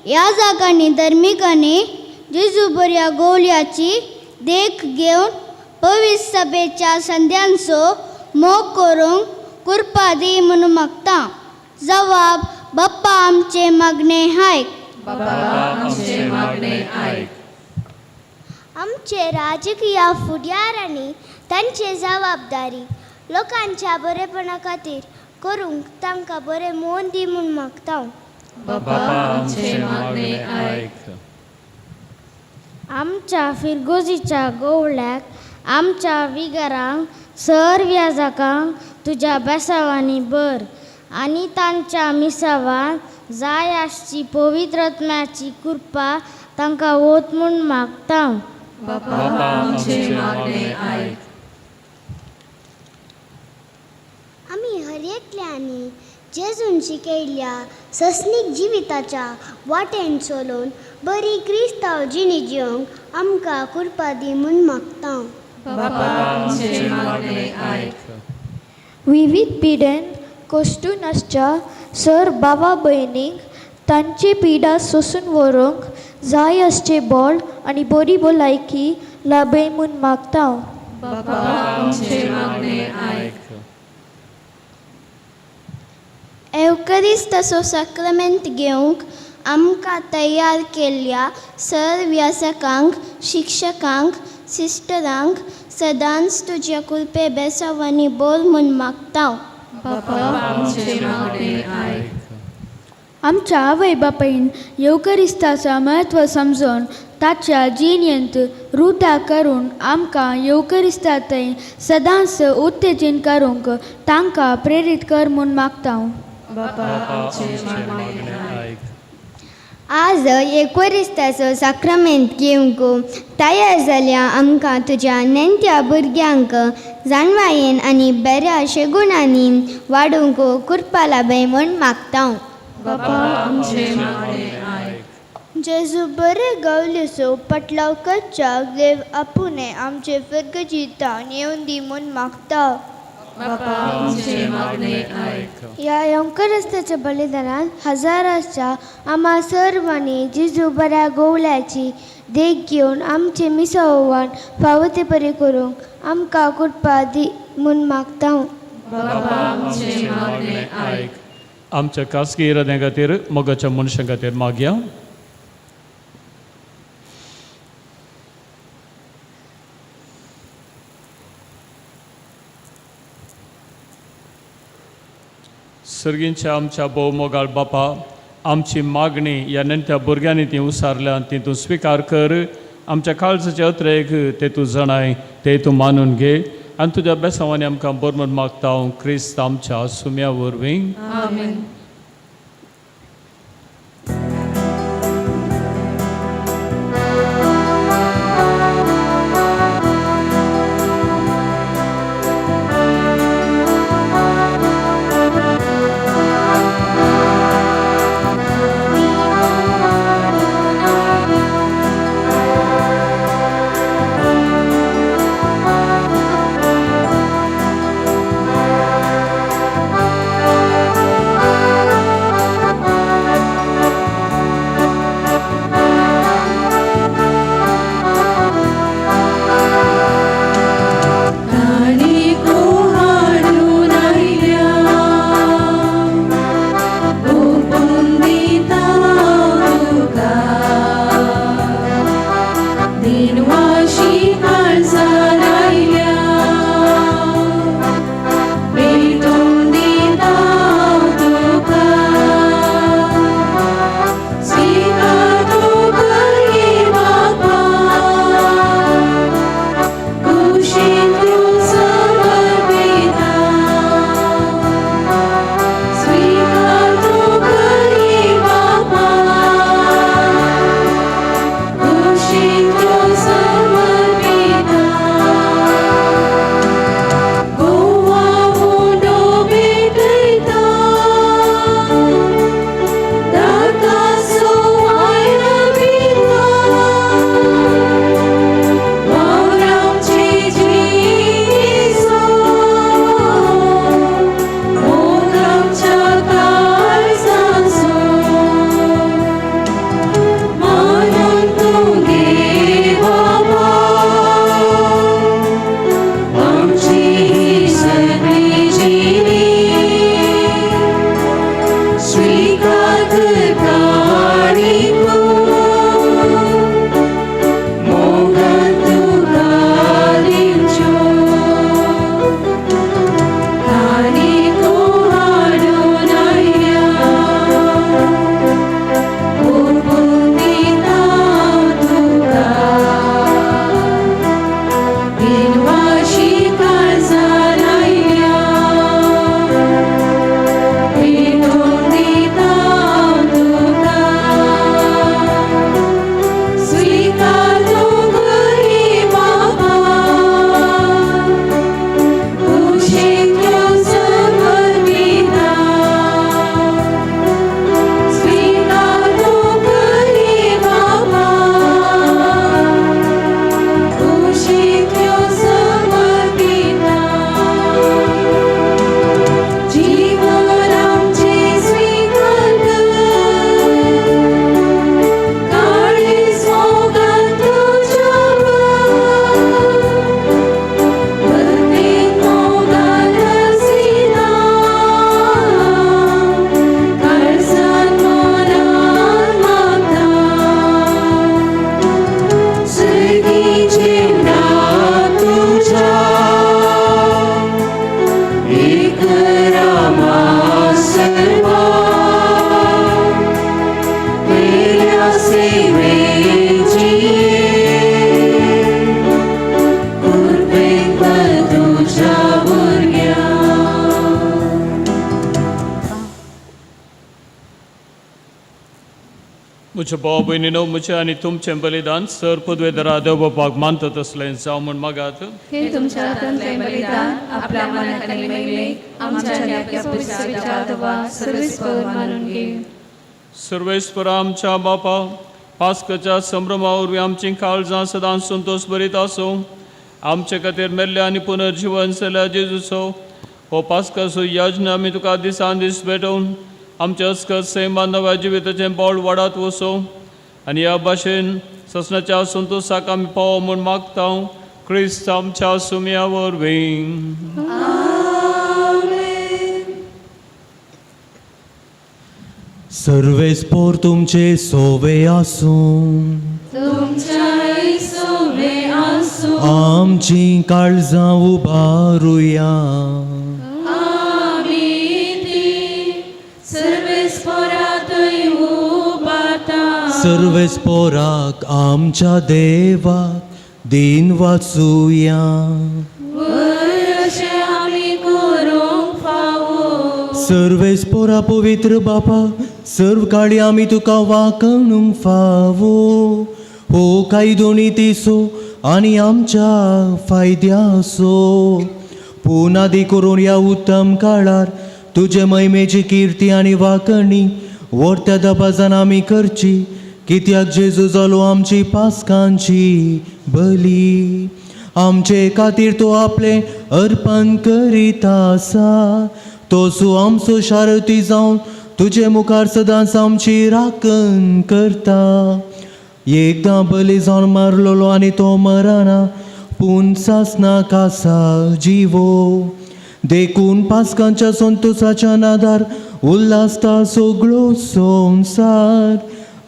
ह्या जागांनी धर्मिकांनी जेजू बऱ्या गोवल्याची देख घेवन पवित्र सभेच्या संद्यांचो मोग करूंक कुरपा दी म्हणून मागता. जवाब बाप्पा आमचे मागणे हायक. बाबा आमचे मागणे आयक. आमचे राजकीय फुडारांनी तांची जबाबदारी लोकांच्या बरेपणा खातीर करूंक तांकां बरें मोन दी म्हूण मागता. बापा आमचे मागणे आयक. आमच्या फिरगोजीच्या गोवळ्याक आमच्या विगारांक सर व्याजाकांक तुज्या बेसावांनी भर आनी तांच्या मिसावान जाय आसची पवित्र आत्म्याची कृपा तांकां वत म्हूण मागता. बाबा आमचे मागणे आयक. आमी हर एकल्यांनी जेजून शिकयल्ल्या सस्नीक जिविताच्या वाटेन चलोवन बरी क्रिस्तांव जिणी जिवंक आमकां कृपा दी म्हूण मागता. बाबा आमचे मागणे आयक. विविध पिडेन कश्टून आसच्या सर बाबा भयणींक तांची पिडा सोसून व्हरूंक जाय आसचें बळ आनी बरी भलायकी लाभय म्हूण मागता. बाबा आमचे मागणे आयक. एवकरिस्ताचो साक्रामेंत घेवंक आमकां तयार केल्ल्या सर व्यासकांक शिक्षकांक सिस्टरांक सदांच तुज्या कुरपे बेसावांनी बोल म्हूण मागता. बाबा आमचे मागणे आयक. आमच्या आवय बापायन येवकरिस्ताचो म्हत्व समजून ताच्या जिणेंत रुता करून आमकां येवकरिस्तांतय सदांच उत्तेजन करूंक तांकां प्रेरीत कर म्हूण मागता. बाबा आमचे मागणे आयक. आज एकुरिस्ताचो साक्रामेंत घेवंक तयार जाल्या आमकां तुज्या नेण्ट्या भुरग्यांक जाणवायेन आनी बऱ्या शेगुणांनी वाडूंक कृपा लाभय म्हूण मागता. बाबा आमचे मागणे आयक. जेजू बरे गावलेसो पटलाव करच्याक देव आपुणे आमचे फिरगजितान येवन दी म्हूण मागता. बाबा आमचे मागणे आयक. ह्या योंकरस्ताच्या बलिदानान हजाराच्या आम्हा सर्वांनी जेजू बऱ्या गोवल्याची देख घेवन आमचे मिसोवान फावो ते परी करूंक आमकां कृपा दी म्हूण मागता. बाबा आमचे मागणे आयक. आमच्या खासगी इराद्यां खातीर मोगाच्या मनशां खातीर मागया. सर्गींच्या आमच्या भोव मोगाळ बापा, आमची मागणी ह्या नेण्ट्या भुरग्यांनी ती उसारल्या ती तूं स्विकार कर. आमच्या काळजाचे अत्रेक ते तूं जाणाय, ते तूं मानून घे आनी तुज्या बेसांवांनी आमकां बरो म्हूण मागता हांव क्रिस्त आमच्या सुम्या वरवीं. आमेन. दिनवाशी काळजाला. म्हज्या भाव भयणीनो, म्हजें आनी तुमचें बलिदान सर पदवेदरा देव बापाक मानतात असलें जावं म्हूण मागात. हे तुमच्या हातांतलें बलिदान आपल्या मनाक आनी महिमेक आमच्या न्यायाच्या देवा सर्वेस्पर मानून घे. सर्वेस्परा आमच्या बापा, पास्काच्या संभ्रमा वरवीं आमचीं काळजां सदांच संतोश भरीत आसूं. आमचे खातीर मेल्ल्या आनी पुनर्जिवन जाल्ल्या जेजूचो हो पास्काचो यज्ञ आमी तुका दिसान दीस भेटोवन आमच्या अस्कत सैमान नव्या जिविताचें बळ वाडत वचूं आनी ह्या भाशेन ससनाच्या संतोशाक आमी पावो म्हूण मागता, क्रिस्त आमच्या सुम्या वरवीं. सर्वेस्पोर तुमचे सोवे आसूं. तुमच्याय सोवे आसूं. आमची काळजां उबारुया. आमी ती सर्वेस्परातय उबाता. सर्वेस्पोराक आमच्या देवाक दीन वाचुया. वय अशें आमी करूंक फावो. सर्वेस्पोरा पवित्र बापा, सर्व काळी आमी तुका वाकणूंक फावो. हो कायदो नितीचो आनी आमच्या फायद्याचो. पुनादी करून ह्या उत्तम काळार तुजे महिमेची किर्ती आनी वाकणी व्हरत्या दबाजान आमी करची, कित्याक जेजू जालो आमची पास्कांची बली. आमचे खातीर तो आपलें अर्पण करीत आसा. तो सु आमचो शारती जावन तुजे मुखार सदांच आमची राखण करता. एकदां बली जावन मारलेलो आनी तो मरना, पूण सासनाक आसा जिवो. देखून पास्कांच्या संतोसाच्या नादार उल्हासता सगळो संवसार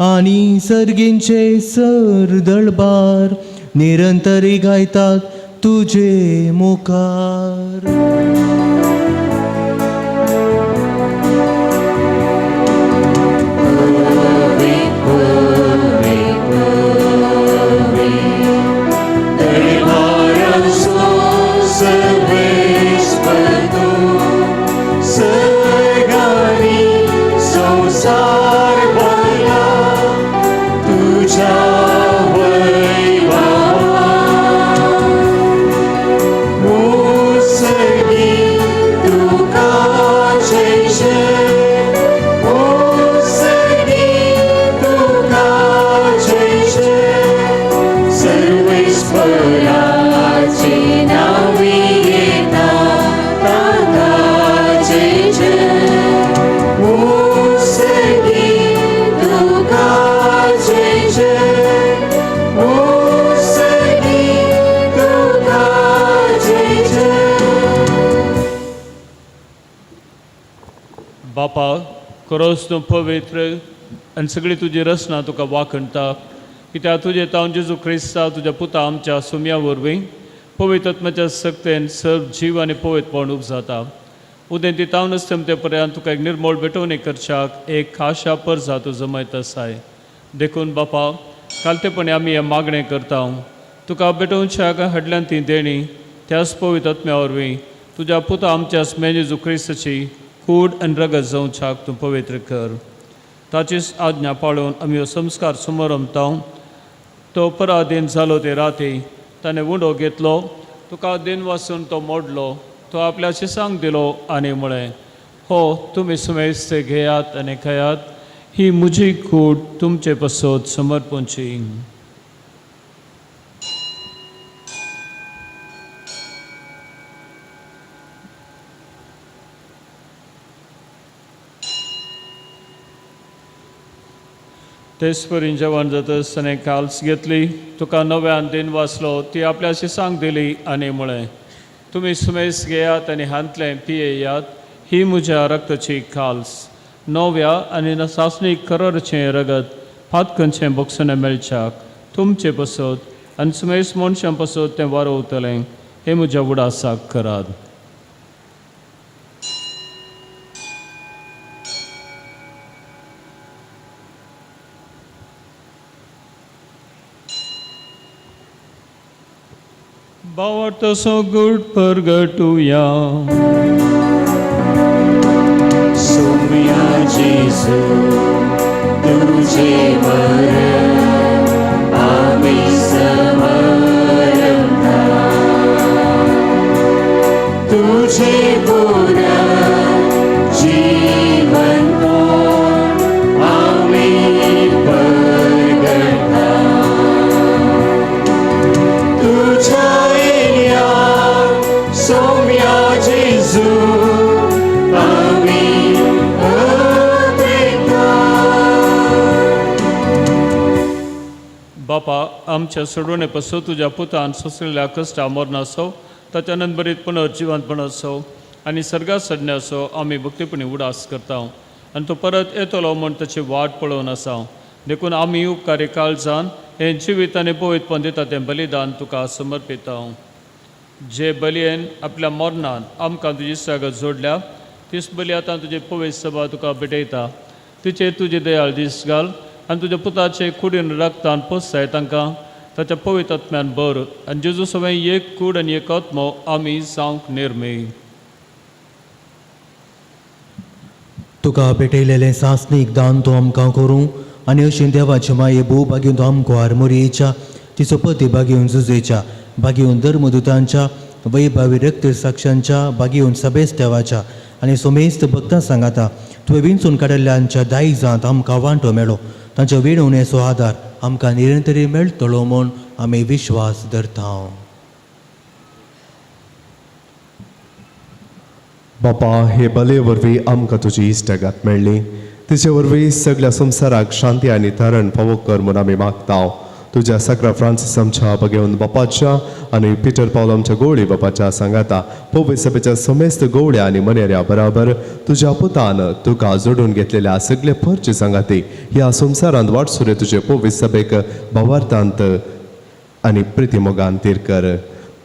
आनी सर्गींचे सर दळबार निरंतरी गायतात तुजे मुखार. बापा, खरोच तूं पवित्र आनी सगळी तुजी रचना तुका वाखणटा, कित्याक तुजें तावन जेजू क्रिस्ता तुज्या पुता आमच्या सुम्या वरवीं पवित्र आत्म्याच्या सक्तेन सर्व जीव आनी पवित्रपण उपजाता. उदें ती तावनच ते पर्यंत तुका एक निर्मोळ भेटवणी करच्याक एक खाशा परजा तूं जमयत आसाय. देखून बापा, कालतेपणी आमी हें मागणें करता, तुका भेटोवच्याक हाडल्यान ती देणी त्याच पवित्र आत्म्या वरवीं तुज्या पुता आमच्या जेजू क्रिस्ताची कूड आनी रगत जावच्याक तूं पवित्र कर. ताचीच आज्ञा पाळून आमी हो संस्कार समरमता. तो पराधीन जालो ते राती ताणें उंडो घेतलो, तुका दिन वासून तो मोडलो, तो आपल्या शिसांक दिलो आनी म्हळें, हो तुमी सुमेस्त घेयात आनी खायात, ही म्हजी कूड तुमचे पसत समर्पणची. तेच परी जेवण जातच ताणें काल्स घेतली, तुका नव्यान दिन वाचलो, ती आपल्या शिसांक दिली आनी म्हळें, तुमी सुमेस घेयात आनी हांतलें पियेयात, ही म्हज्या रक्ताची काल्स, नव्या आनी सासणीक कररचें रगत पातकनचें बोगसणें मेळच्याक तुमचे पसत आनी सुमेस मनशां पसत तें वारोवतलें. हें म्हज्या उडासाक करात. भावार्थ सगुट परगटुया. सोम्या जेजू तुझे तुझे पुनर्जीवनपण आमी परगटा. तुझ्या येण्या सोम्या जेजू आमी अपेक्षा. बापा आमच्या सोडवणे पासून तुज्या पुतान सोंसलेल्या कश्टा मरणाचो ताच्या नंबरीत पुनर्जिवंतपण असो आनी सर्गात सडण्याचो आमी भक्तीपणी उडास करता आनी तो परत येतलो म्हूण ताची वाट पळोवन आसा. देखून आमी उपकारी काळजान हें जिवीत आनी पवित्रपण दिता तें बलिदान तुका समर्पिता. जे बलयेन आपल्या मरणान आमकां तुजी सागत जोडल्या तीच बली आतां तुजी पवित्र सभा तुका भेटयता. तिचेर तुजी दयाळ दीस घाल आनी तुज्या पुताचे कुडीन रक्तान पोसाय तांकां ताच्या पवित्र आत्म्यान भर आनी जेजू सवें एक कूड आनी एक आत्मो आमी जावंक निर्मी. तुका भेटयलेलें सासणीक दान तूं आमकां करूं आनी अशें देवाचे माये भोव भाग्यून तूं आमकां आरमोरयेच्या तिचो पती भाग्यून जुजेच्या भाग्यून धर्मदुतांच्या वैभावी रक्त साक्षांच्या भाग्यून सभेस देवाच्या आनी सोमेस्त भक्तां सांगाता तुवें विंचून काडिल्ल्यांच्या दायजांत आमकां वांटो मेळो. तांच्या विणवणेचो आदार आमकां निरंतरी मेळटलो म्हूण आमी विश्वास धरता. बापा हे बले वरवीं आमकां तुजी इश्टागत मेळ्ळी. तिचे वरवीं सगळ्या संवसाराक शांती आनी तारण फावो कर म्हूण आमी मागता. तुज्या साक्रा फ्रांसीस आमच्या बगेवन बापाच्या आनी पिटर पावल आमच्या गवळी बापाच्या सांगाता पवित्र सभेच्या समेस्त गवळ्या आनी मनेऱ्या बराबर तुज्या पुतान तुका जोडून घेतलेल्या सगळे परचे सांगाती ह्या संवसारांत वाटसुरे तुजे पवित्र सभेक भावार्थांत आनी प्रितीमोगान तीर कर.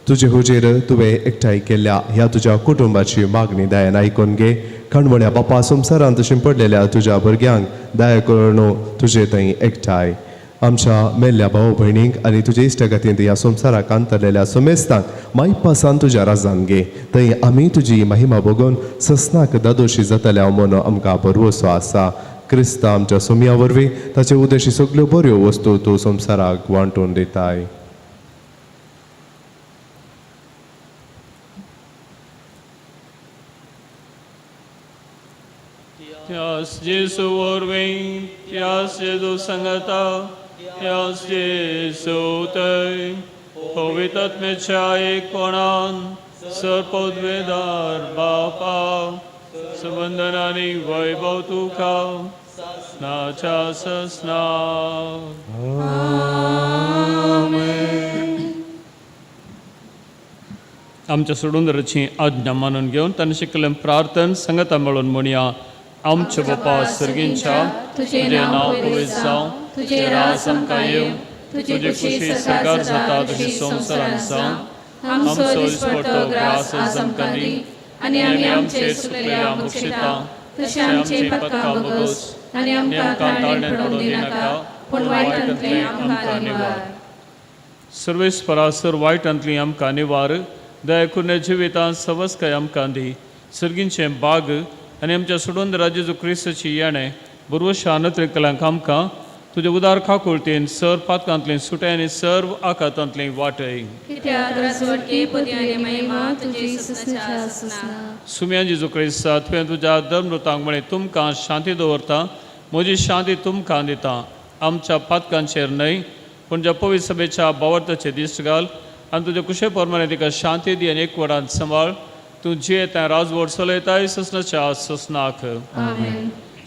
तुजे हुजेर तुवें एकठांय केल्ल्या ह्या तुज्या कुटुंबाची मागणी दयान आयकून घे. कणवळ्या बापा संवसारांत शिंपडलेल्या तुज्या भुरग्यांक दया करून तुजे थंय एकठांय. आमच्या मेल्ल्या भाव भयणींक आनी तुजे इश्टागतींत ह्या संवसाराक अंतरलेल्या समेस्तांक मायपासान तुज्या राजान घे. थंय आमी तुजी महिमा बगोवन ससनाक दादोशी जातल्या म्हूण आमकां भरवसो आसा. क्रिस्ता आमच्या सोमया वरवीं ताचे उदेशी सगल्यो बऱ्यो वस्तू तूं संवसाराक वांटून दिताय. त्यास जेसू वरवीं त्यास जेजू सांगाता त्यास जेसू थंय पवित्र आत्म्याच्या एकपणान सर्पद्वेदार बापा संबंदन आनी वैभव तुका नाच्या ससना. आमच्या सोडून आज्ञा मानून घेवन तांणी शिकलें प्रार्थन संगता मेळून म्हणया. आमच्या बापा सर्गींच्या तुजें नांव पवित्र जावं, तुजें राज आमकां येवं, तुजी खुशी सरकार जाता तशी संवसारांत जावं. आमचो दिसपडटो ग्रास आज आमकां दी आनी आमी आमचे चुकलेल्या बक्षिता तशें आमचे पत्का बगोस आनी आमकां ताळण्यात पडूंक दिनाका पूण वायटांतलें आमकां निवार. सर्वेस्परा सर वायटांतली आमकां निवार. दया करून जिवितांत सवस्काय आमकां दी. सर्गींचें बाग आनी आमच्या सोडून जेजू क्रिस्ताची येणें बरवशा नत्रेकल्यांक आमकां तुज्या उदार खाकुळतीन सर पातकांतलें सुटें आनी सर्व आकातांतलें वाटय. सुम्या जेजू क्रिस्ता तुवें तुज्या धर्मदूतांक म्हळें तुमकां शांती दवरता, म्हजी शांती तुमकां दिता. आमच्या पातकांचेर न्हय पूण ज्या पवित्र सभेच्या भावार्थाचेर दिश्ट घाल आनी तुज्या कुशे प्रमाणे तिका शांती दी आनी एकवटान सांबाळ. तूं जियेता राजवट चलयताय ससनाच्या ससनाक.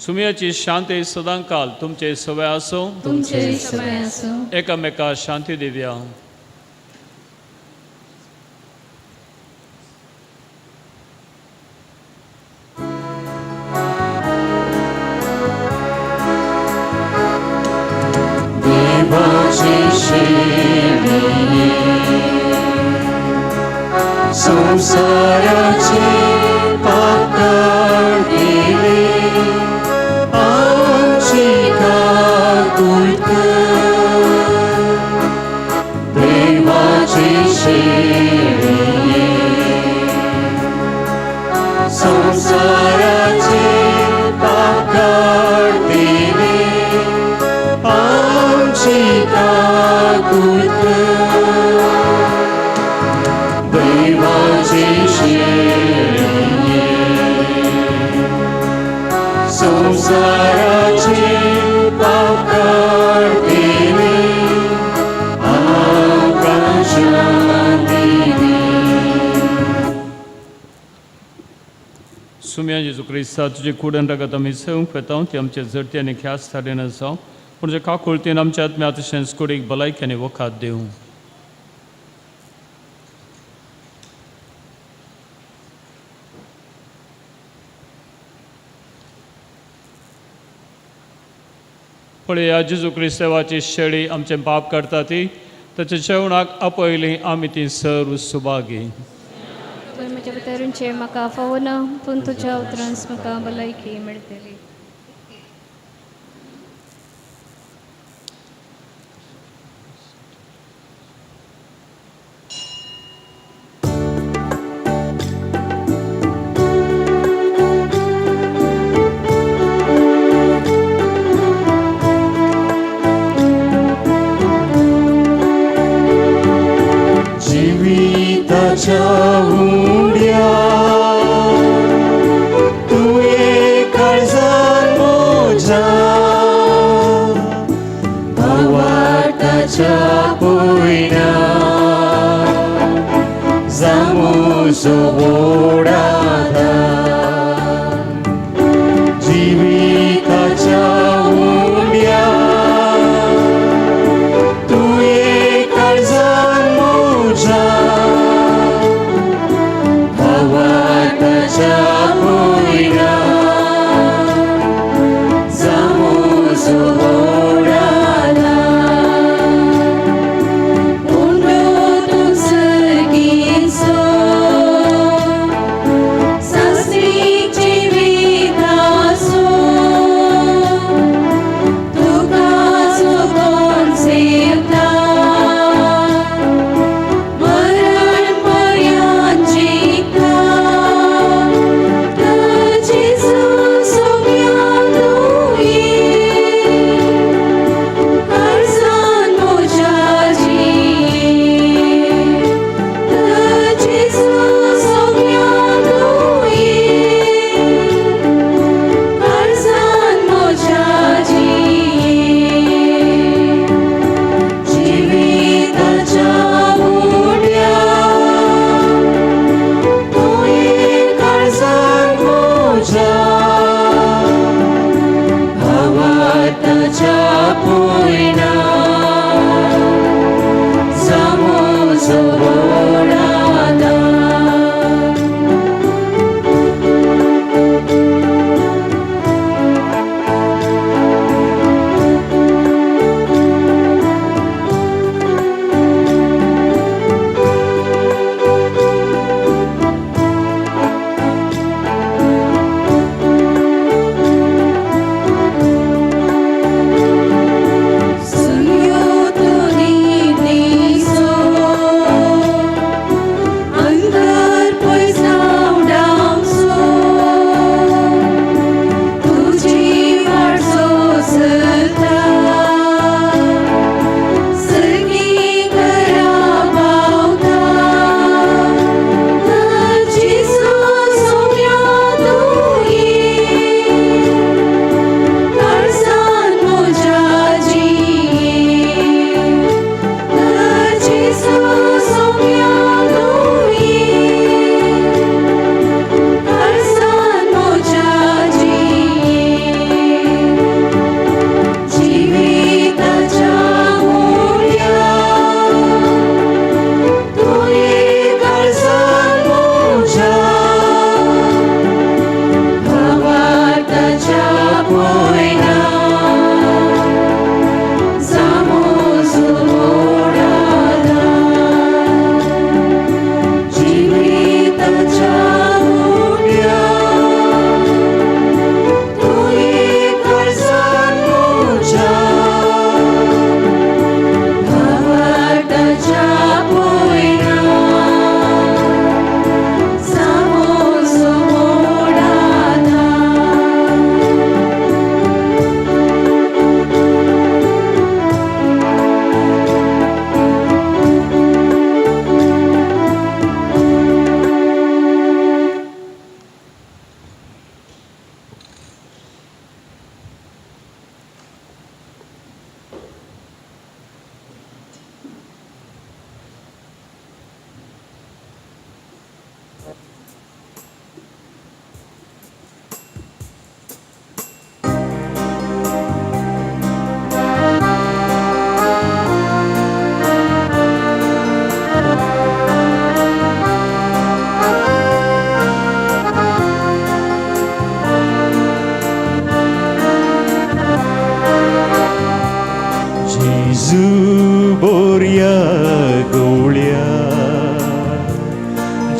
सुमयाची शांती सदांकाल तुमचे सवय आसूं. एकामेका शांती दिवया. देवाचे शेवणे संसाराचे पाप काडले आमची काकूळ कर. देवाचे शेवणे संसाराचे पाप काडले आमची काकूळ कर. देवाचे शेवणे सुम्या जेजू क्रिस्ता तुजे कुडन रगत आमी सेवंक वेता ती आमचे जडती आनी ख्यास थारिना जावं पूण जे काकुळतीन आमच्या आत्म्या तशेंच कुडीक भलायकी आनी वखाद दिवं. पळया जेजू क्रिस्तावाची शेळी आमचें पाप करता ती ताच्या जेवणाक आपयली आमी ती सर्व सुभागी. म्हज्या भितरूंचे म्हाका फावना पूण तुज्या उतरांस म्हाका भलायकी मेळटली. जिविताच्या उड्या तुवें काळजान म्हज्या भावार्थाच्या पयना जामुजो व्हड आदार. जिविताच्या उड्या तुवें काळजान म्हज्या भावार्थाच्या पयना जामुजो व्हड आदार. उंडो तूं सर्गीचो सासणी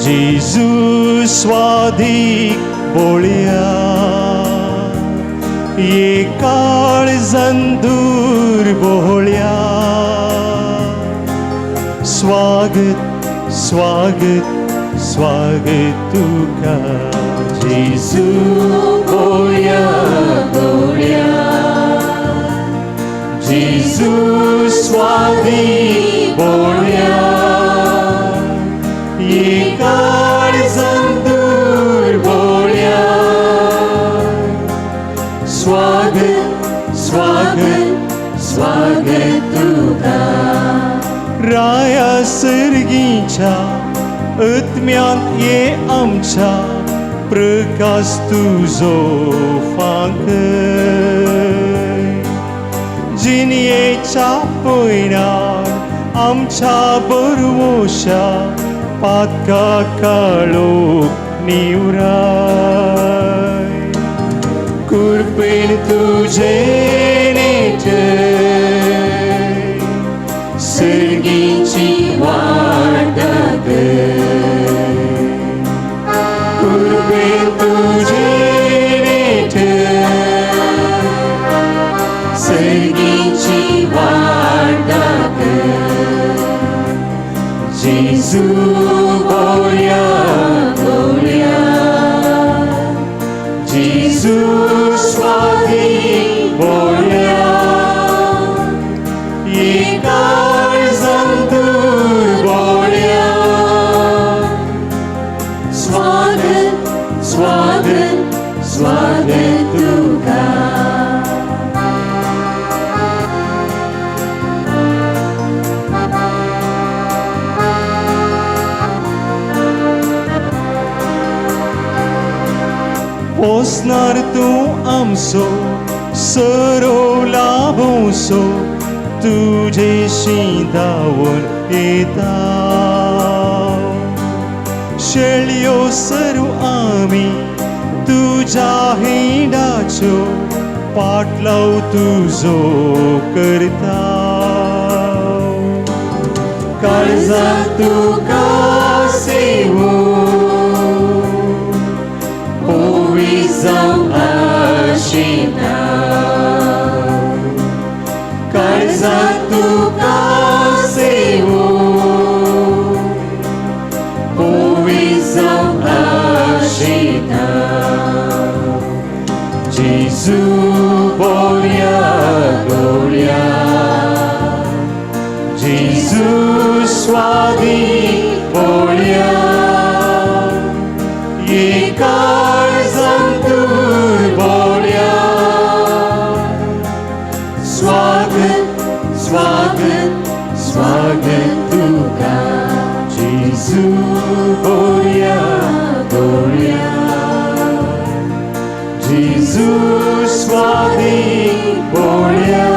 जेजू स्वादीक बोळया ये काळजान दूर बोळया स्वागत स्वागत स्वागत तुका जेजू बोळया बोळया जेजू स्वादीक बोळया ये काळजान दूर बोळया स्वागत स्वागत स्वागत तुका राया सर्गीच्या आत्म्यांत ये आमच्या प्रकाश तुजो फांकय जिणयेच्या पयणान आमच्या बरवोशा पातका काळोख निवराय कृपेन तुझे नेट सर्गीची वाट दाखय कृपेन तुझे नेट सर्गीची वाट दाखय जेजू बोळया बोळया जेजू स्वादीक बोळया ये काळजान दूर बोळया स्वागत स्वागत स्वागत तुका पोसणार तूं आमचो सरो लाभोसो तुजेशी धांवून येता शेळयो सरू आमी तुज्या हिंडाच्यो पाटलाव तुजो करता काळजांत तुका सेवूं जावं आशिना काळजांत तुका सेवूं पोवी जावं आशिना जेजू बोळया बोळया जेजू स्वादीक बोळया ये काळजान दूर बोळया स्वागत स्वागत स्वागत तुका जेजू बोळया बोळया जेजू स्वादीक बोळया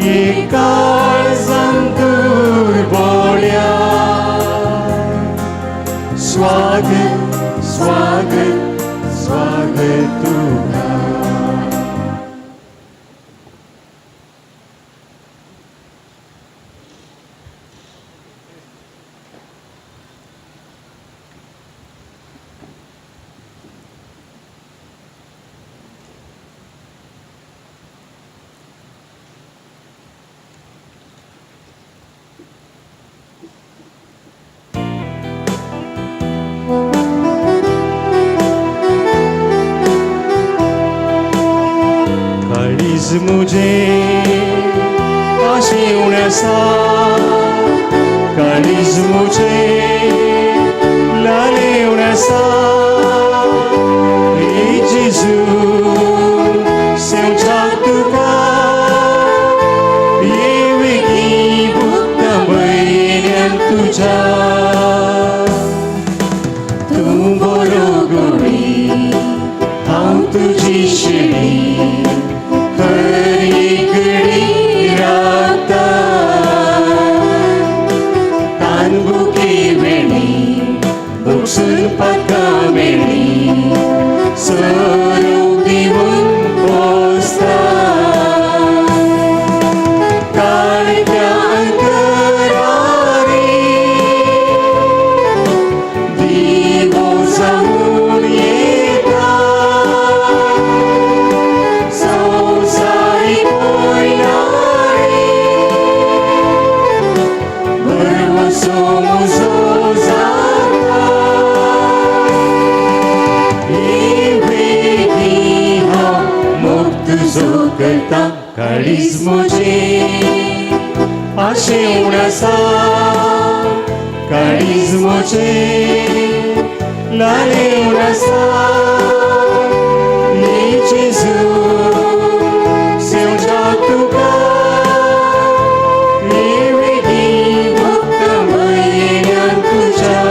ये काळजान दूर बोळया स्वागत स्वागत स्वागत तुका काळीज मुझे आशिवण आसा काळीज मुझे लालेवण आसा हे जेजू सेवच्या तुका ये वेगीं भुगता म्हयन्यान तुज्या तूं बरो गोडी हांव तुजी शिडी हर एक घडी रावता तानबुके वेळी बुकसून पाका मेळी सरू दिवन पोसता काळख्या अंतरारी कसो म्हजो जाता ही वेदी हांव मोग तुजो करता काळीज म्हजें आशेवन आसा काळीज म्हजें लालेवन आसा हे जेजू सेवच्या तुका हे वेदी भक्त म्हयन्यान तुज्या.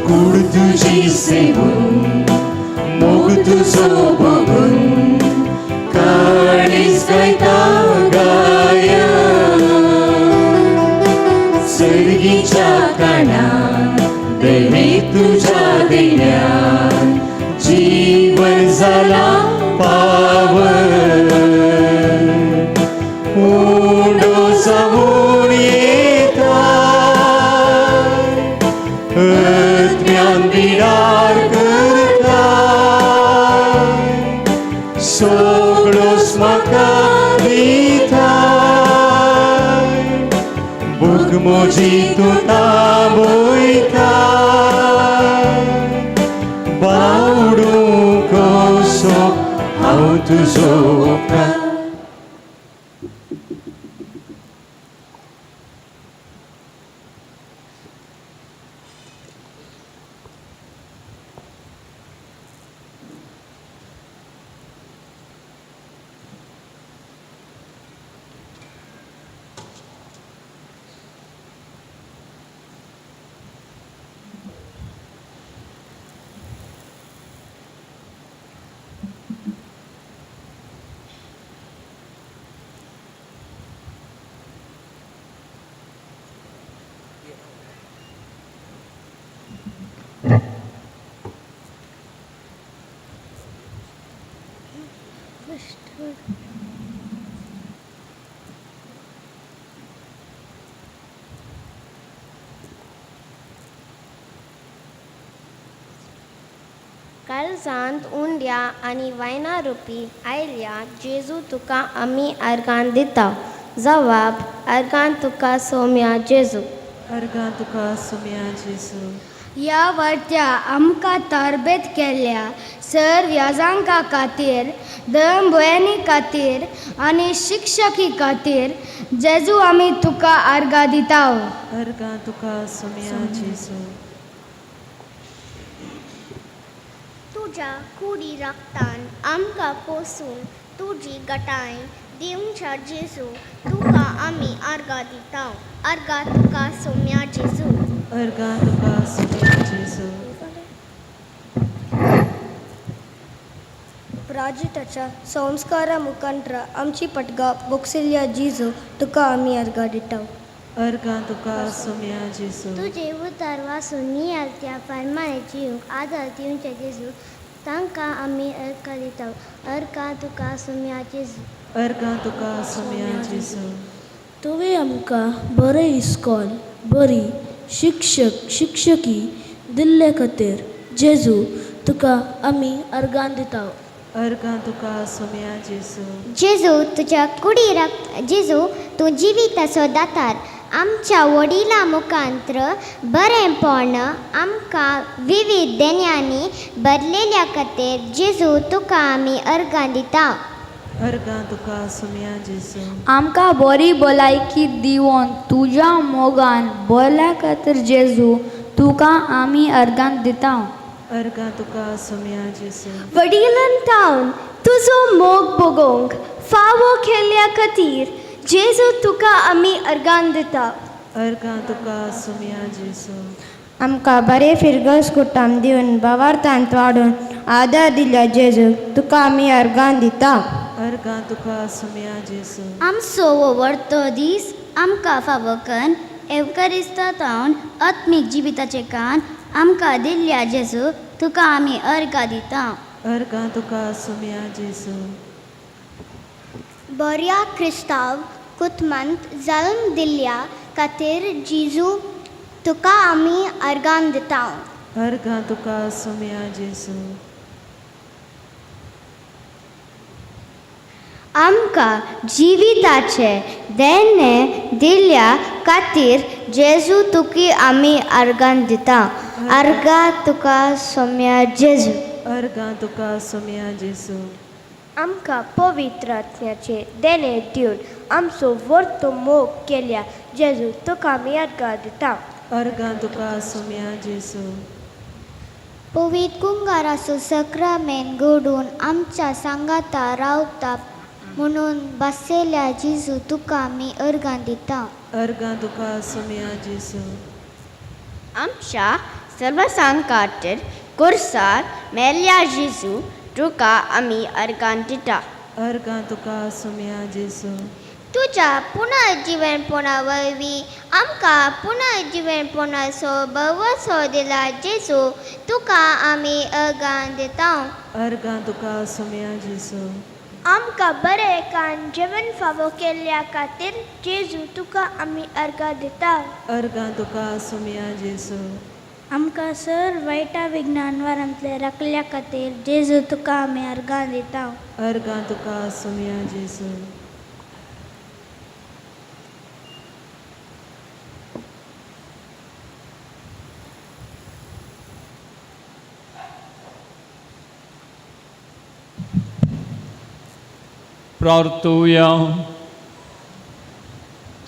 कूड तुजी सेवून मोग तुजो बघून काळीज गायता गायन सर्गीच्या कानान दैवी तुज्या देण्यान जीवन जाला पावन उंडो जावन येता आत्म्यान बिडार करता सगळोच म्हाका दिता भूक म्हजी तूं तांबयता बावडूं कसो हांव तुजो उपकार. काळजांत उंड्या आनी वायना रुपी आयल्या जेजू तुका आमी अर्गां दिता. जवाब अर्गां तुका सोम्या जेजू. अर्गां तुका सोम्या जेजू. ह्या वाट्या आमकां तरबेत केल्ल्या सर व्याजांका खातीर धर्म भयणी खातीर आनी शिक्षकी खातीर जेजू आमी तुका अर्गां दिता. अर्गां तुका सोम्या जेजू. तुज्या कुडी रक्तान आमकां पोसून तुजी गटाय दिवच्या जेजू तुका आमी अर्गां दिता. अर्गां तुका सोम्या जेजू. अर्गां तुका सोम्या जेजू. प्राजिताच्या संस्कारा मुखांत्र आमची पटगा बोगसिल्ल्या जेजू तुका आमी अर्गां दिता. अर्गां तुका सोम्या जेजू. तुजे उतर वासून नियाळत्या फर्माने जिवंक आदार दिवचे जेजू तांकां आमी अर्गां दिता. अर्गां तुका सोम्या जेजू. अर्गां तुका सोम्या जेजू. तुवें आमकां बरें इस्कॉल बरी शिक्षक शिक्षकी दिल्ले खातीर जेजू तुका आमी अर्गां दिता. अर्गां तुका सोम्या जेजू. जेजू तुज्या कुडी रक्त जेजू तूं जिविताचो दातार आमच्या वडिलां मुखांत्र बरेंपण आमकां विविध देण्यांनी भरलेल्या खातीर जेजू तुका आमी अर्गां दिता. अर्गां तुका सोम्या जेजू. आमकां बरी भलायकी दिवन तुज्या मोगान बऱ्या खातीर जेजू तुका आमी अर्गां दिता. अर्गां तुका सोम्या जेजू. वडिलान तावन तुजो मोग भोगोवंक फावो केल्ल्या खातीर जेजू तुका आमी अर्गां दिता. अर्गां तुका सोम्या जेजू. आमकां बरें फिरगस कुटाम दिवन भावार्थांत वाडून आदार दिल्या जेजू तुका आमी अर्गां दिता. अर्गां तुका सोम्या जेजू. आमचो व्हडतो दीस आमकां फावो कन्न एवकरिस्ता तावन आत्मीक जिविताचें कान आमकां दिल्ल्या जेजू तुका आमी अर्गां दिता. अर्गां तुका सुमया जेजू. बऱ्या क्रिस्तांव कुटुंबांत जल्म दिल्ल्या खातीर जेजू तुका आमी अर्गां दिता. अर्गां तुका सुमया जेजू. आमकां जिविताचें देणें दिल्ल्या खातीर जेजू तुका आमी अर्गां दिता. अर्गां तुका सोम्या जेजू. अर्गां तुका सोम्या जेजू. आमकां पवित्र आत्म्याचें देणें दिवन आमचो वर्तो मोग केल्या जेजू तुका आमी अर्गां दिता. अर्गां तुका सोम्या जेजू. पवित्र कुंगाराचो सक्रामेन घडून आमच्या सांगाता रावता म्हणून बसयल्या जेजू तुका आमी अर्गां दिता. अर्गां तुका सोम्या जेजू. आमच्या सर्वसांखातीर कुर्सार मेल्ल्या जेजू तुका आमी अर्गां दिता. अर्गां तुका सोम्या जेजू. तुज्या पुनर्जिवनपणा वरवीं आमकां पुनर्जिवनपणाचो भरवंसो दिला जेजू तुका आमी अर्गां दिता. अर्गां तुका सोम्या जेजू. आमकां बरें कान जेवण फावो केल्ल्या खातीर जेजू तुका आमी अर्गां दिता. अर्गां तुका सोम्या जेजू. आमकां सर वायटा विज्ञानवारांतले राखल्या खातीर जेजू तुका आमी अर्गां दिता. अर्गां तुका सोम्या जेजू. प्रार्थुया.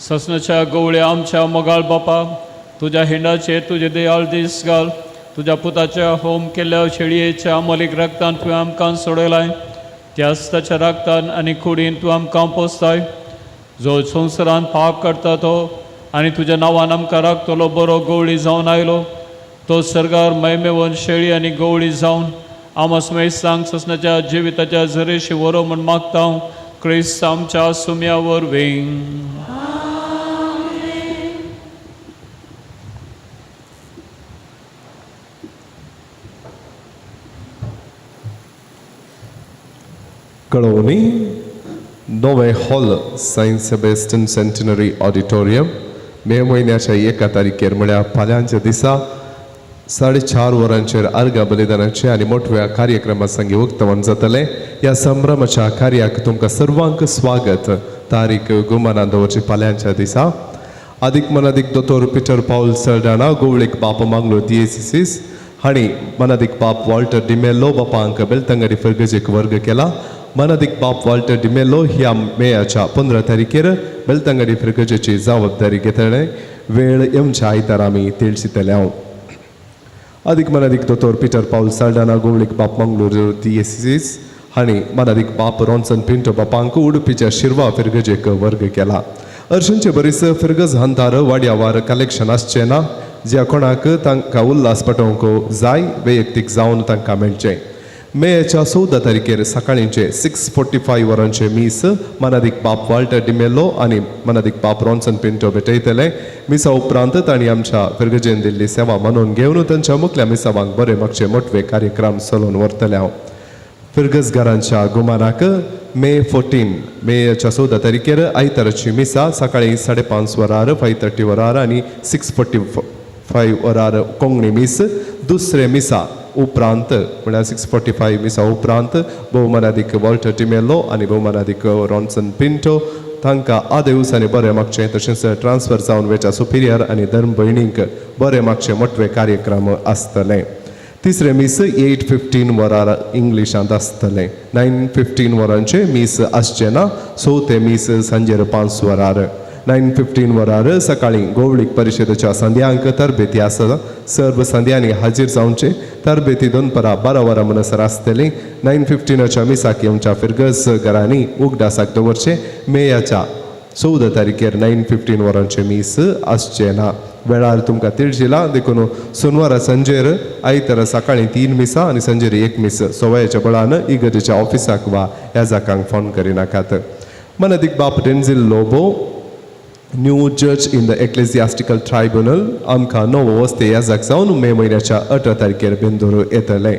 ससनाच्या गवळ्या आमच्या मोगाळ बापा, तुज्या हिंडाचेर तुजे दयाळ दीस घाल. तुज्या पुताच्या होम केल्ल्या शेळयेच्या अमोलीक रक्तान तुवें आमकां सोडयलाय. त्याच ताच्या रक्तान आनी कुडीन तूं आमकां पोसताय. जो संवसारान पाप करता तो आनी तुज्या नांवान आमकां राखतलो बरो गवळी जावन आयलो तो सर्गार मैमेवन शेळी आनी गवळी जावन आमा समेस्तांक ससनाच्या जिविताच्या झरेशी व्हरो म्हूण मागता. क्रिस्त आमच्या सुम्या वरवीं. कळोवणी नवें hall Saint Sebastian centenary auditorium मे म्हयन्याच्या 1 तारखेर म्हळ्यार फाल्यांच्या दिसा 4:30 वरांचेर अर्घा बलिदानाचे आनी मोठव्या कार्यक्रमा संगी उक्तावण जातलें. ह्या संभ्रमाच्या कार्याक तुमकां सर्वांक स्वागत. तारीख गुमानान दवरची फाल्यांच्या दिसा. आदीक मनादीक दोतोर पिटर पावल सरदाना गोवळीक बाप मांगलो दियेसिसीस हांणी मनादीक बाप वॉल्टर डिमेलो बापांक बेलतंगडी फिर्गजेक वर्ग केला. मनादीक बाप वॉल्टर डिमेलो ह्या मेयाच्या 15 तारखेर बेलतंगडी फिर्गजेची जबाबदारी घेतले. वेळ येवच्या आयतार आमी तिळशितले हांव. आदीक मनादीक दोतोर पिटर पावल साल्डाना गोवळीक बाप मंगळूर दियेसिसीस हांणी मनादीक बाप रॉन्सन पिंटो बापांक उडुपीच्या शिरवा फिर्गजेक वर्ग केला. अर्शनचे बरीच फिर्गज हंतार वाड्यावार कलेक्शन आसचें ना. ज्या कोणाक तांकां उल्हास पटोवंक जाय वैयक्तीक जावन तांकां मेळचें. मेच्या 14 तारखेर सकाळींचे 6:45 वरांचे मीस मनादीक बाप वाल्टर डिमेलो आनी मनादीक बाप रॉन्सन पिंटो भेटयतले. मिसा उपरांत तांणी आमच्या फिर्गजेन दिल्ली सेवा मनोवन घेवन तांच्या मुखल्या मिसावांक बरे मागचे मोटवे कार्यक्रम चलोवन व्हरतले हांव. फिर्गजगारांच्या गुमानाक मे 14 मेच्या 14 तारखेर आयताराची मिसा सकाळी 5:30 वरार 5:30 वरार आनी 6:45 वरार कोंकणी मीस. दुसरे मिसा उपरांत म्हळ्यार 6:45 मिसा उपरांत भोवमानादीक वॉल्टर डिमेलो आनी भोवमानादीक रॉन्सन पिंटो तांकां आदेवस आनी बरें मागचें तशेंच ट्रान्सफर जावन वेच्या सुपिरियर आनी धर्म भयणींक बरें मागचें मोटवे कार्यक्रम आसतले. तिसरें मीस 8:15 वरार इंग्लिशांत आसतलें. 9:15 वरांचें मीस आसचें ना. चवथें मीस सांजेर 5 वरार. 9:15 वरार सकाळीं गोवळीक परिशदेच्या संध्यांक तरबेती आसा. सर्व संध्यांनी हाजीर जावचें. तरबेती दनपरां 12 वरां म्हणसर आसतली. 9:15 मिसाक येवच्या फिर्गज घरांनी उगडासाक दवरचें. मेयाच्या 14 तारखेर 9:15 वरांचें मीस आसचें ना. वेळार तुमकां तिळशिला देखून सोनवारा सांजेर आयतारा सकाळीं 3 मिसां आनी सांजेर 1 मीस सवायच्या बळान इगर्जेच्या ऑफिसाक वा ह्या जाकांक फोन करिनाकात. मनादीक बाप डेन्झील लोबो New जज इन the ecclesiastical tribunal आमकां नवो वस्ते याजक जावन मे म्हयन्याच्या 18 तारखेर बेंदूर येतले.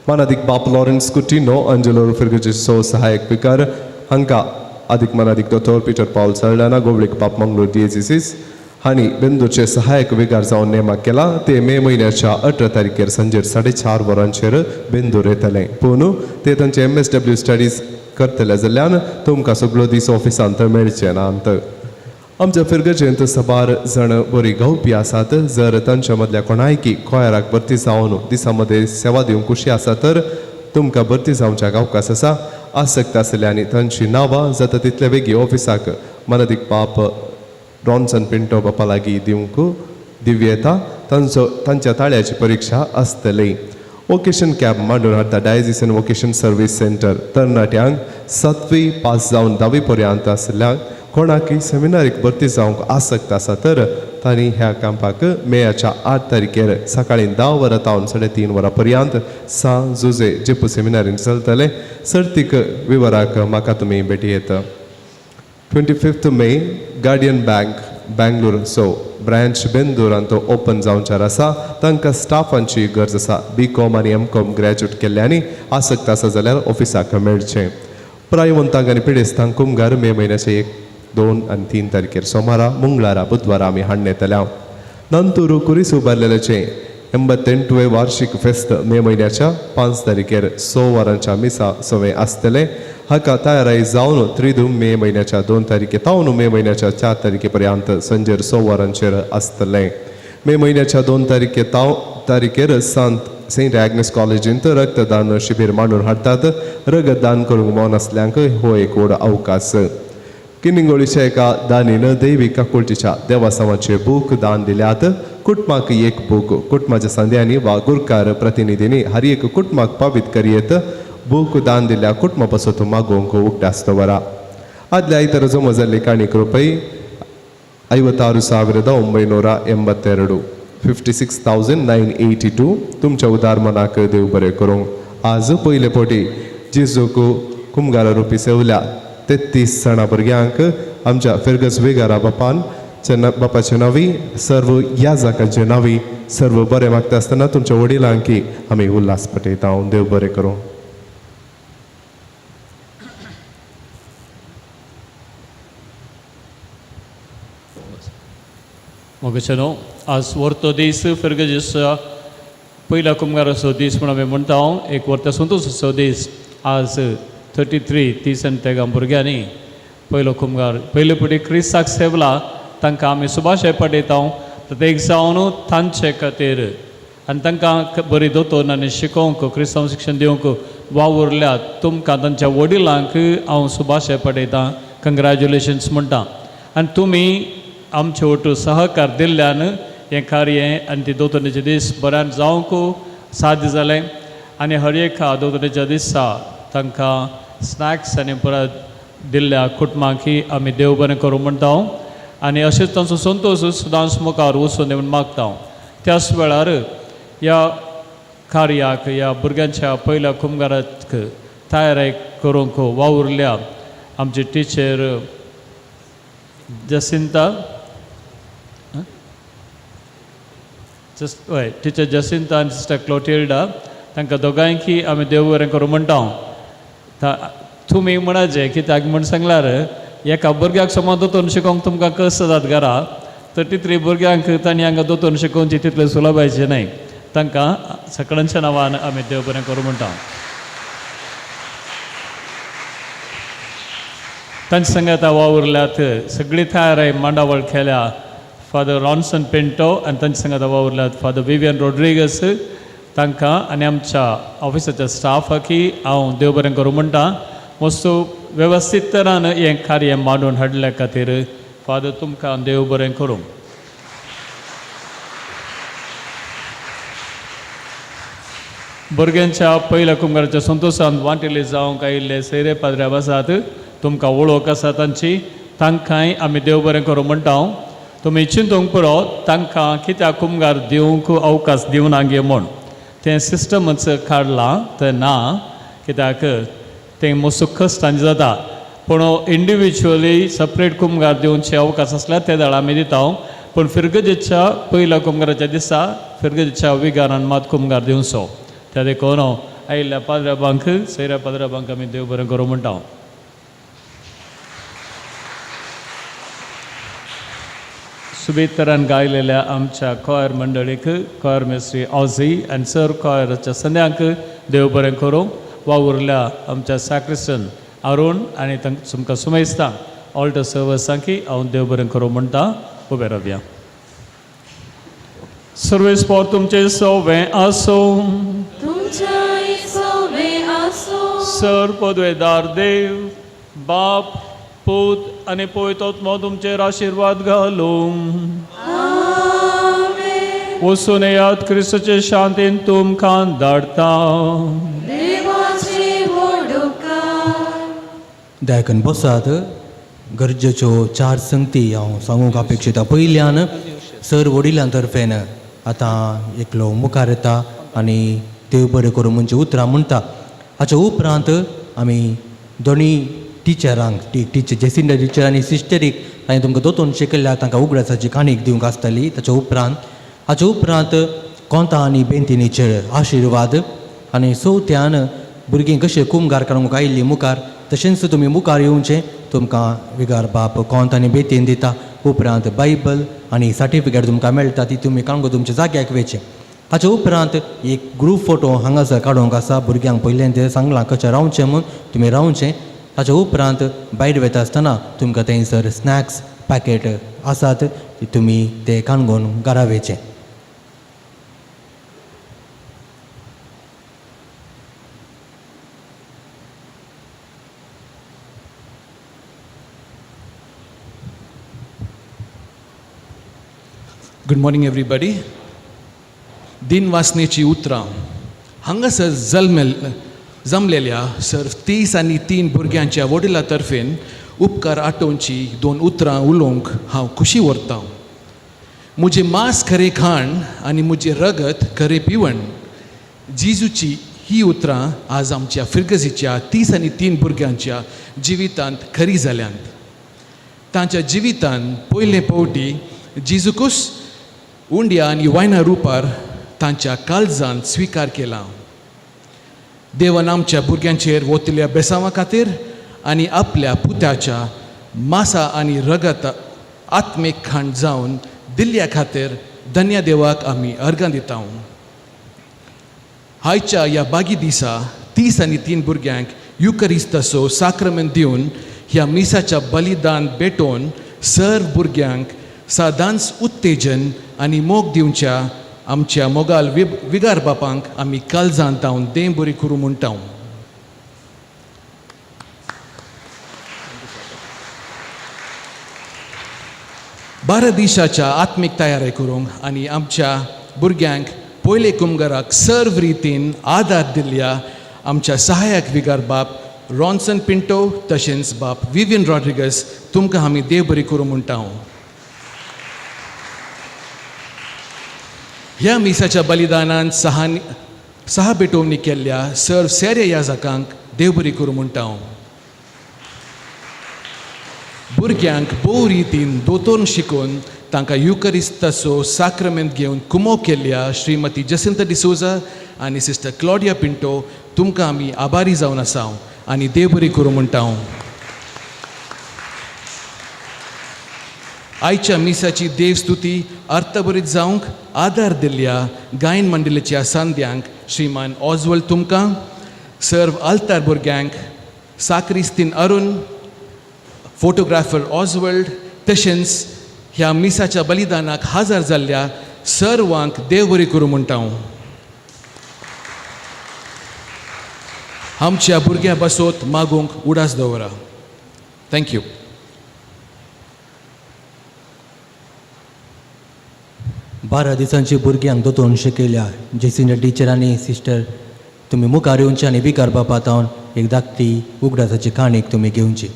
मानादीक बाप लॉरन्स कुटिनो अंजलो फिर्गजेचो सहायक विकार हांकां आदीक मानादीक दोतोर पिटर पावल सरडाना गोवळीक बाप मंगळूर डिएजीसीस हांणी बेंदूरचे सहायक विकार जावन नेमक केला. ते मे म्हयन्याच्या 18 तारखेर सांजेर 4:30 वरांचेर बेंदूर येतले. पूण ते तांचे MSW studies करतले जाल्यान तुमकां सगळो दीस ऑफिसांत मेळचे नात. आमच्या फिर्गजेंत साबार जाण बरी गावपी आसात. जर तांच्या मदल्या कोणायकी कोयराक भरती जावन दिसा मदें सेवा दिवंक खुशी आसा तर तुमकां भरती जावच्याक अवकाश आसा. आसक्त आसले आनी तांची नांवां जाता तितले बेगी ऑफिसाक मनादीक बाप रॉन्सन पिंटो बापा लागीं दिवंक दिवं येता. तांचो तांच्या ताळ्याची परिक्षा आसतली. वोकेशन कॅब मांडून हाडटा डायजिसन वोकेशन सर्वीस सेंटर. तरणाट्यांक 7वी पास जावन 10वी पर्यंत आसल्याक कोणाकय सेमिनारीक भरती जावंक आसक्त आसा तर तांणी ह्या कॅम्पाक मेयाच्या 8 तारखेर सकाळी 10 वरां तावन 3:30 वरां पर्यंत सां जुजे जेपू सेमिनारीन चलतले. सर्तीक विवराक म्हाका तुमी भेटी येता. 25 May Guardian Bank Bangalore so branch बेंदूरांत open जावच्यार आसा. तांकां स्टाफांची गरज आसा. BCom आनी MCom graduate केल्ल्यांनी आसक्त आसा जाल्यार ऑफिसाक मेळचें. प्रायवंतांक आनी पिडेस्तांक कुमगार मे म्हयन्याचे 1, 2 आनी 3 तारखेर सोमारा, मंगळारा, बुधवारा आमी हाडून येतले. नंतूर कुरीस उबारलेल्याचें 88वें वार्षिक फेस्त मे म्हयन्याच्या 5 तारखेर 6 वरांच्या मिसा सवें आसतलें. हाका तयाराय जावन त्रिदू मे म्हयन्याच्या 2 तारखे तावन मे म्हयन्याच्या 4 तारखे पर्यंत संजेर 6 वरांचेर आसतलें. मे म्हयन्याच्या 2 तारखे ताव तारखेर सेंट एग्नेस कॉलेजींत रक्तदान शिबीर मांडून हाडटात. रगतदान करूंक मन आसल्यांक हो एक व्हड अवकाश. किनिंगोळीच्या एका दानीन देवी काकुळटीच्या देवासांवाचे बूक दान दिल्यात. कुटुंबाक एक बूक कुटुंबाच्या संद्यांनी वा गुरकार प्रतिनिधींनी हर एक कुटुंबाक पावीत करयेत. बूक दान दिल्या कुटुंबा पासत मागोवंक उगडास दवरा. आदल्या आयतारा जमा जाल्ली काणीक रुपय 56,982, 56,982. तुमच्या उदार मनाक देव बरें करूंक. आज पयले फावटी जेजूक कुमगारा रुपी सेवल्या 33 जाणां भुरग्यांक आमच्या फिर्गज वेगारा बापान बापाचे नांवी सर्व याजकांचे नांवी सर्व बरें मागता आसतना तुमच्या वडिलांकी आमी उल्हास पटयता. देव बरें करूं. मोगेचेनो आज वर्तो दीस फिर्गजीस पयल्या कुमगाराचो दीस म्हूण आमी म्हणटा. एक वर्त संतोषाचो दीस. आज 33 30 आनी तेगां भुरग्यांनी पयलो कुमगार पयले फावटी क्रिस्ताक सेवला. तांकां आमी सुभाशय पडयता. प्रत्येक जावन तांचे खातीर आनी तांकां बरी दोतोर आनी शिकोवंक क्रिस्तांव शिक्षण दिवंक वावुरल्यात तुमकां तांच्या वडिलांक हांव सुभाशय पडयतां, कंग्रेच्युलेशन्स म्हणटा. आनी तुमी आमचे वटू सहकार दिल्ल्यान हें कार्य आनी ती दोतोरणीचे दीस बऱ्यान जावंक साध्य जालें. आनी हर एका दोतोरणीच्या दिसा तांकां स्नॅक्स आनी परत दिल्ल्या कुटुंबांकी आमी देव बरें करूं म्हणटा. आनी अशेंच तांचो संतोश सदांच मुखार वचून दी म्हूण मागता. त्याच वेळार ह्या कार्याक ह्या भुरग्यांच्या पयल्या कुमगाराक तयारी करूंक वावुरल्या आमची टिचर जसिंता हय टिचर जसिंता आनी सिस्टर क्लोटिल्डा तांकां दोगांयकी आमी देव बरें करूं म्हणटा. तुमी म्हणाचे कित्याक म्हण सांगल्यार एका भुरग्याक समज दोतोर शिकोवंक तुमकां कश्ट जाता घरा, 33 भुरग्यांक तांणी हांगा दोतोर शिकोवची तितलें सुलभायचें न्हय. तांकां सगळ्यांच्या नांवान आमी देव बरें करूं म्हणटा. तांच्या संगात वावुरल्यात सगळी तयाराय मांडावळ केल्या फादर रॉन्सन पिंटो आनी तांच्या संगात वावुरल्यात फादर विवियन रोड्रिगस. तांकां आनी आमच्या ऑफिसाच्या स्टाफाकी हांव देव बरें करूं म्हणटा. वस्तू वेवस्थीत तरान हें कार्य मांडून हाडल्या खातीर फादर तुमकां देव बरें करूं. भुरग्यांच्या पयल्या कुमगाराच्या संतोशान वांटिल्ले जावंक आयिल्ले सैरे पाद्र्या आसात तुमकां वळख आसा तांची, तांकांय आमी देव बरें करूं म्हणटा. तुमी चिंतूंक पुरो तांकां कित्याक कुमगार दिवंक अवकाश दिवना गे म्हूण तें सिस्टमच काडलां तें ना, कित्याक तें मोसो कश्टांचें जाता. पूण इंडिविज्युअली सेपरेट कुमगार दिवचे अवकाश आसल्यार ते दाळ आमी दिता. पूण फिरगजेच्या पयल्या कुमगाराच्या दिसा फिरगजेच्या विगारान मात कुमगार दिवचो. त्या देखून आयिल्ल्या पाद्राबांक सैऱ्या पाद्राबांक आमी देव बरें करूं म्हणटा. सुबेतरान गायलेल्या आमच्या कॉयर मंडळीक, कॉयर मेस्त्री ऑझी आनी सर कॉयराच्या संद्यांक देव बरें करूं. वावुरल्या आमच्या साक्रिस्टन अरुण आनी तुमकां सुमेस्तांक ऑल्टर सर्वसांकी हांव देव बरें करूं म्हणटा. उबें रावया. सर्वेस पोर तुमचें सवें आसूं. सर पदवेदार देव बाप पूत आनी पवित्र आत्मो तुमचेर आशिर्वाद घालूं. वचून येयात, क्रिस्ताचे शांतीन तुमकां धाडटा. दयाकन बसात. गरजेच्यो चार संगती हांव सांगूंक अपेक्षिता. पयल्यान सर वडिलां तर्फेन आतां एकलो मुखार येता आनी देव बरें करूं म्हणजे उतरां म्हणटा. हाच्या उपरांत आमी दोनी टिचरांक, टिचर जेसिंडा टिचर आनी सिस्टरीक तांणी तुमकां दोतोन शिकयल्ल्या तांकां उगडासाची काणीक दिवंक आसतली. ताच्या उपरांत हाच्या उपरांत कोंता आनी बेंतिनीचेर आशिर्वाद आनी चवथ्यान भुरगीं कशें कुमगार काडूंक आयिल्लीं मुखार तशेंच तुमी मुखार येवचें. तुमकां विगार बाप कोंत आनी बेतीन दिता. उपरांत बायबल आनी सर्टिफिकेट तुमकां मेळटा ती तुमी काडूंक तुमच्या जाग्याक वयचें. हाच्या उपरांत एक ग्रूप फोटो हांगासर काडूंक आसा. भुरग्यांक पयल्यान तें सांगलां कशें रावचें म्हूण तुमी रावचें. ताच्या उपरांत भायर वता आसतना तुमकां थंयसर स्नॅक्स पॅकेट आसात तुमी ते काणगोवन घरा वयचें. Good morning everybody. दिनवासनेची उतरां. हांगासर जमलेल्या सर 33 भुरग्यांच्या वडिला तर्फेन उपकार आटोवची दोन उतरां उलोवंक हांव खुशी व्हरतां. म्हजें मांस खरें खाण आनी म्हजें रगत खरें पिवण. जेजूची ही उतरां आज आमच्या फिरगजीच्या 33 भुरग्यांच्या जिवितांत खरी जाल्यांत. तांच्या जिवितांत पयले पावटी जेजूकूच उंड्या आनी वायना रुपार तांच्या काळजान स्विकार केला. देवान आमच्या भुरग्यांचेर वतिल्ल्या बेसांवा खातीर आनी आपल्या पुताच्या मासा आनी रगत आत्मीक खाण जावन दिल्ल्या खातीर धन्य देवाक आमी अर्गां दिता. आयच्या ह्या बागी दिसा 33 भुरग्यांक युकरिस्ताचो साक्रमेंत दिवन ह्या मिसाच्या बलिदान भेटोवन सर्व भुरग्यांक सदांच उत्तेजन आनी मोग दिवच्या आमच्या मोगाल विगार बापांक आमी काळजांत तावन देव बरी करूं म्हणटा. बारा दिसाच्या आत्मीक तयारी करूंक आनी आमच्या भुरग्यांक पयले कुमगाराक सर्व रितीन आदार दिल्ल्या आमच्या सहायक विगार बाप रॉन्सन पिंटो तशेंच बाप विवियन रॉड्रिगस तुमकां आमी देव बरी करूं म्हणटा. ह्या मिसाच्या बलिदानान सहा भेटवणी केल्ल्या सर्व सेर्या याजकांक देव बरी करूं म्हणटा. भुरग्यांक भोव रितीन दोतोन शिकोवन तांकां युकरिस्ताचो साक्रमेंत घेवन कुमो केल्ल्या श्रीमती जसिंता डिसोजा आनी सिस्टर क्लॉडिया पिंटो तुमकां आमी आभारी जावन आसा आनी देव बरी करूं म्हणटा. आयच्या मिसाची देवस्तुती अर्थभरीत जावंक आदार दिल्ल्या गायन मंडळीच्या सांद्यांक श्रीमान ऑजवल तुमकां, सर्व आल्तार भुरग्यांक, साक्रिस्तीन अरुण, फोटोग्राफर ऑजवल्ड तशेंच ह्या मिसाच्या बलिदानाक हजर जाल्ल्या सर्वांक देव बरी करूं म्हणटा. आमच्या भुरग्यां बसोत मागूंक उडास दवरा. Thank you. 12 दिसांची भुरग्यांक दोतोन शिकयल्या जेसिंडा टिचर आनी सिस्टर तुमी मुखार येवचे आनी विकार बापा तावन एक धाकटी उगडासाची काणीक तुमी घेवची.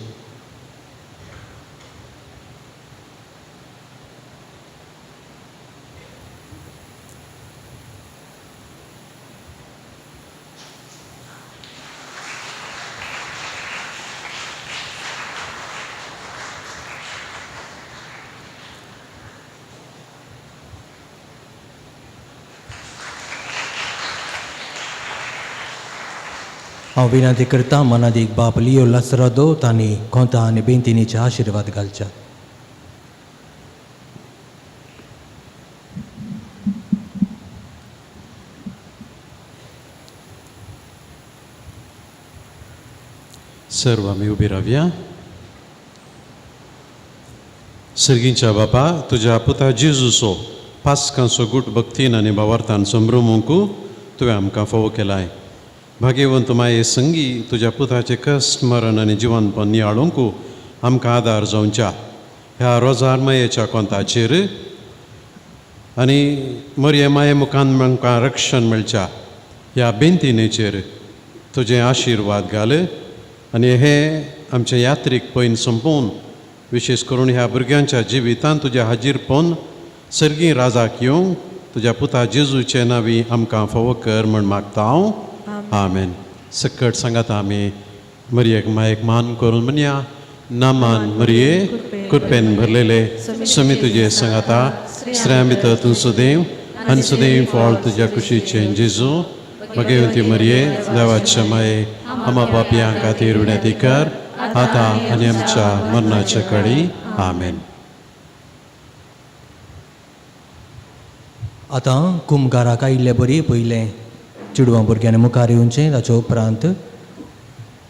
हांव विनंती करता मनादीक बाप लियो लासरादो तांणी कोंता आनी बेंतिनीचे आशिर्वाद घालच्या. सर्व आमी उबी रावया. सर्गींच्या बापा, तुज्या पुता जेजूचो पास्कांचो गूट भक्तीन आनी भावार्थान संभ्रमूंक तुवें आमकां फावो केलाय. भाग्यवंत माये संगी तुज्या पुताचें कश्ट मरण आनी जिवनपण नियाळूंक आमकां आदार जावच्या ह्या रोजार मायेच्या कोंताचेर आनी मरये माये मुखान आमकां रक्षण मेळच्या ह्या बेंतिनेचेर तुजें आशिर्वाद घाल आनी हे आमचें यात्रीक पयन सोंपोवन विशेश करून ह्या भुरग्यांच्या जिवितांत तुज्या हाजीरपण सर्गी राजाक येवंक तुज्या पुता जेजूचे नांवी आमकां फावो कर म्हण मागता हांव. आमेन. सकट सांगात आमी मरयेक मायेक मान करून म्हणया. नामान मरये कृपेन भरलेले समी तुजे सांगाता, स्त्रियां भितर तूं सुदैव आनी सुदैव फळ तुज्या कुशीचें जेजू. भगवती मरये देवाच्या माये आमा पापयां खातीर विनंती कर आतां आनी आमच्या मरणाच्या कडी. आमेन. आतां कुमकाराक आयिल्ले बरी पयलें चेडवां भुरग्यांनी मुखार येवचें, ताच्या उपरांत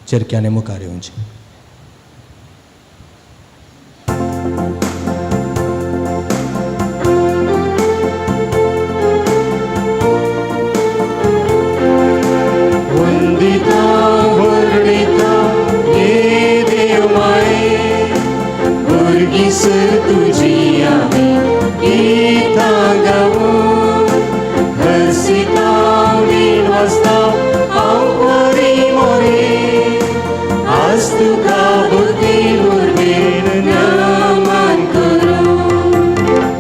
चेरक्यांनी मुखार येवचें. तुझी आमी गीतां गावूं, हसिता वीण वाजता हांव परी मोरे, आज तुका भक्ती उर्बेन नमन करूं.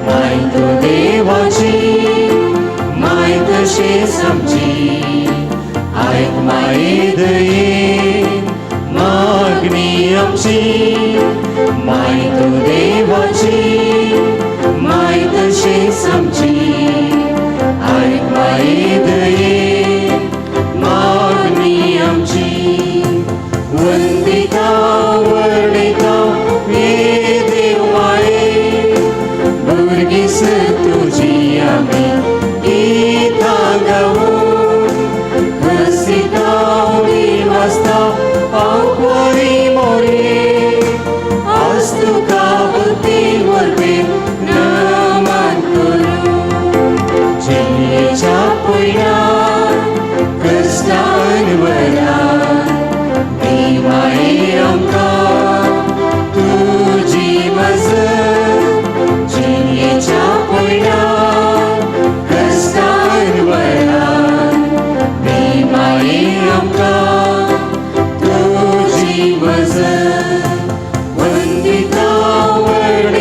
माय तूं देवाची माय तशेंच आमची, आयक माये दयेन मागणी आमची.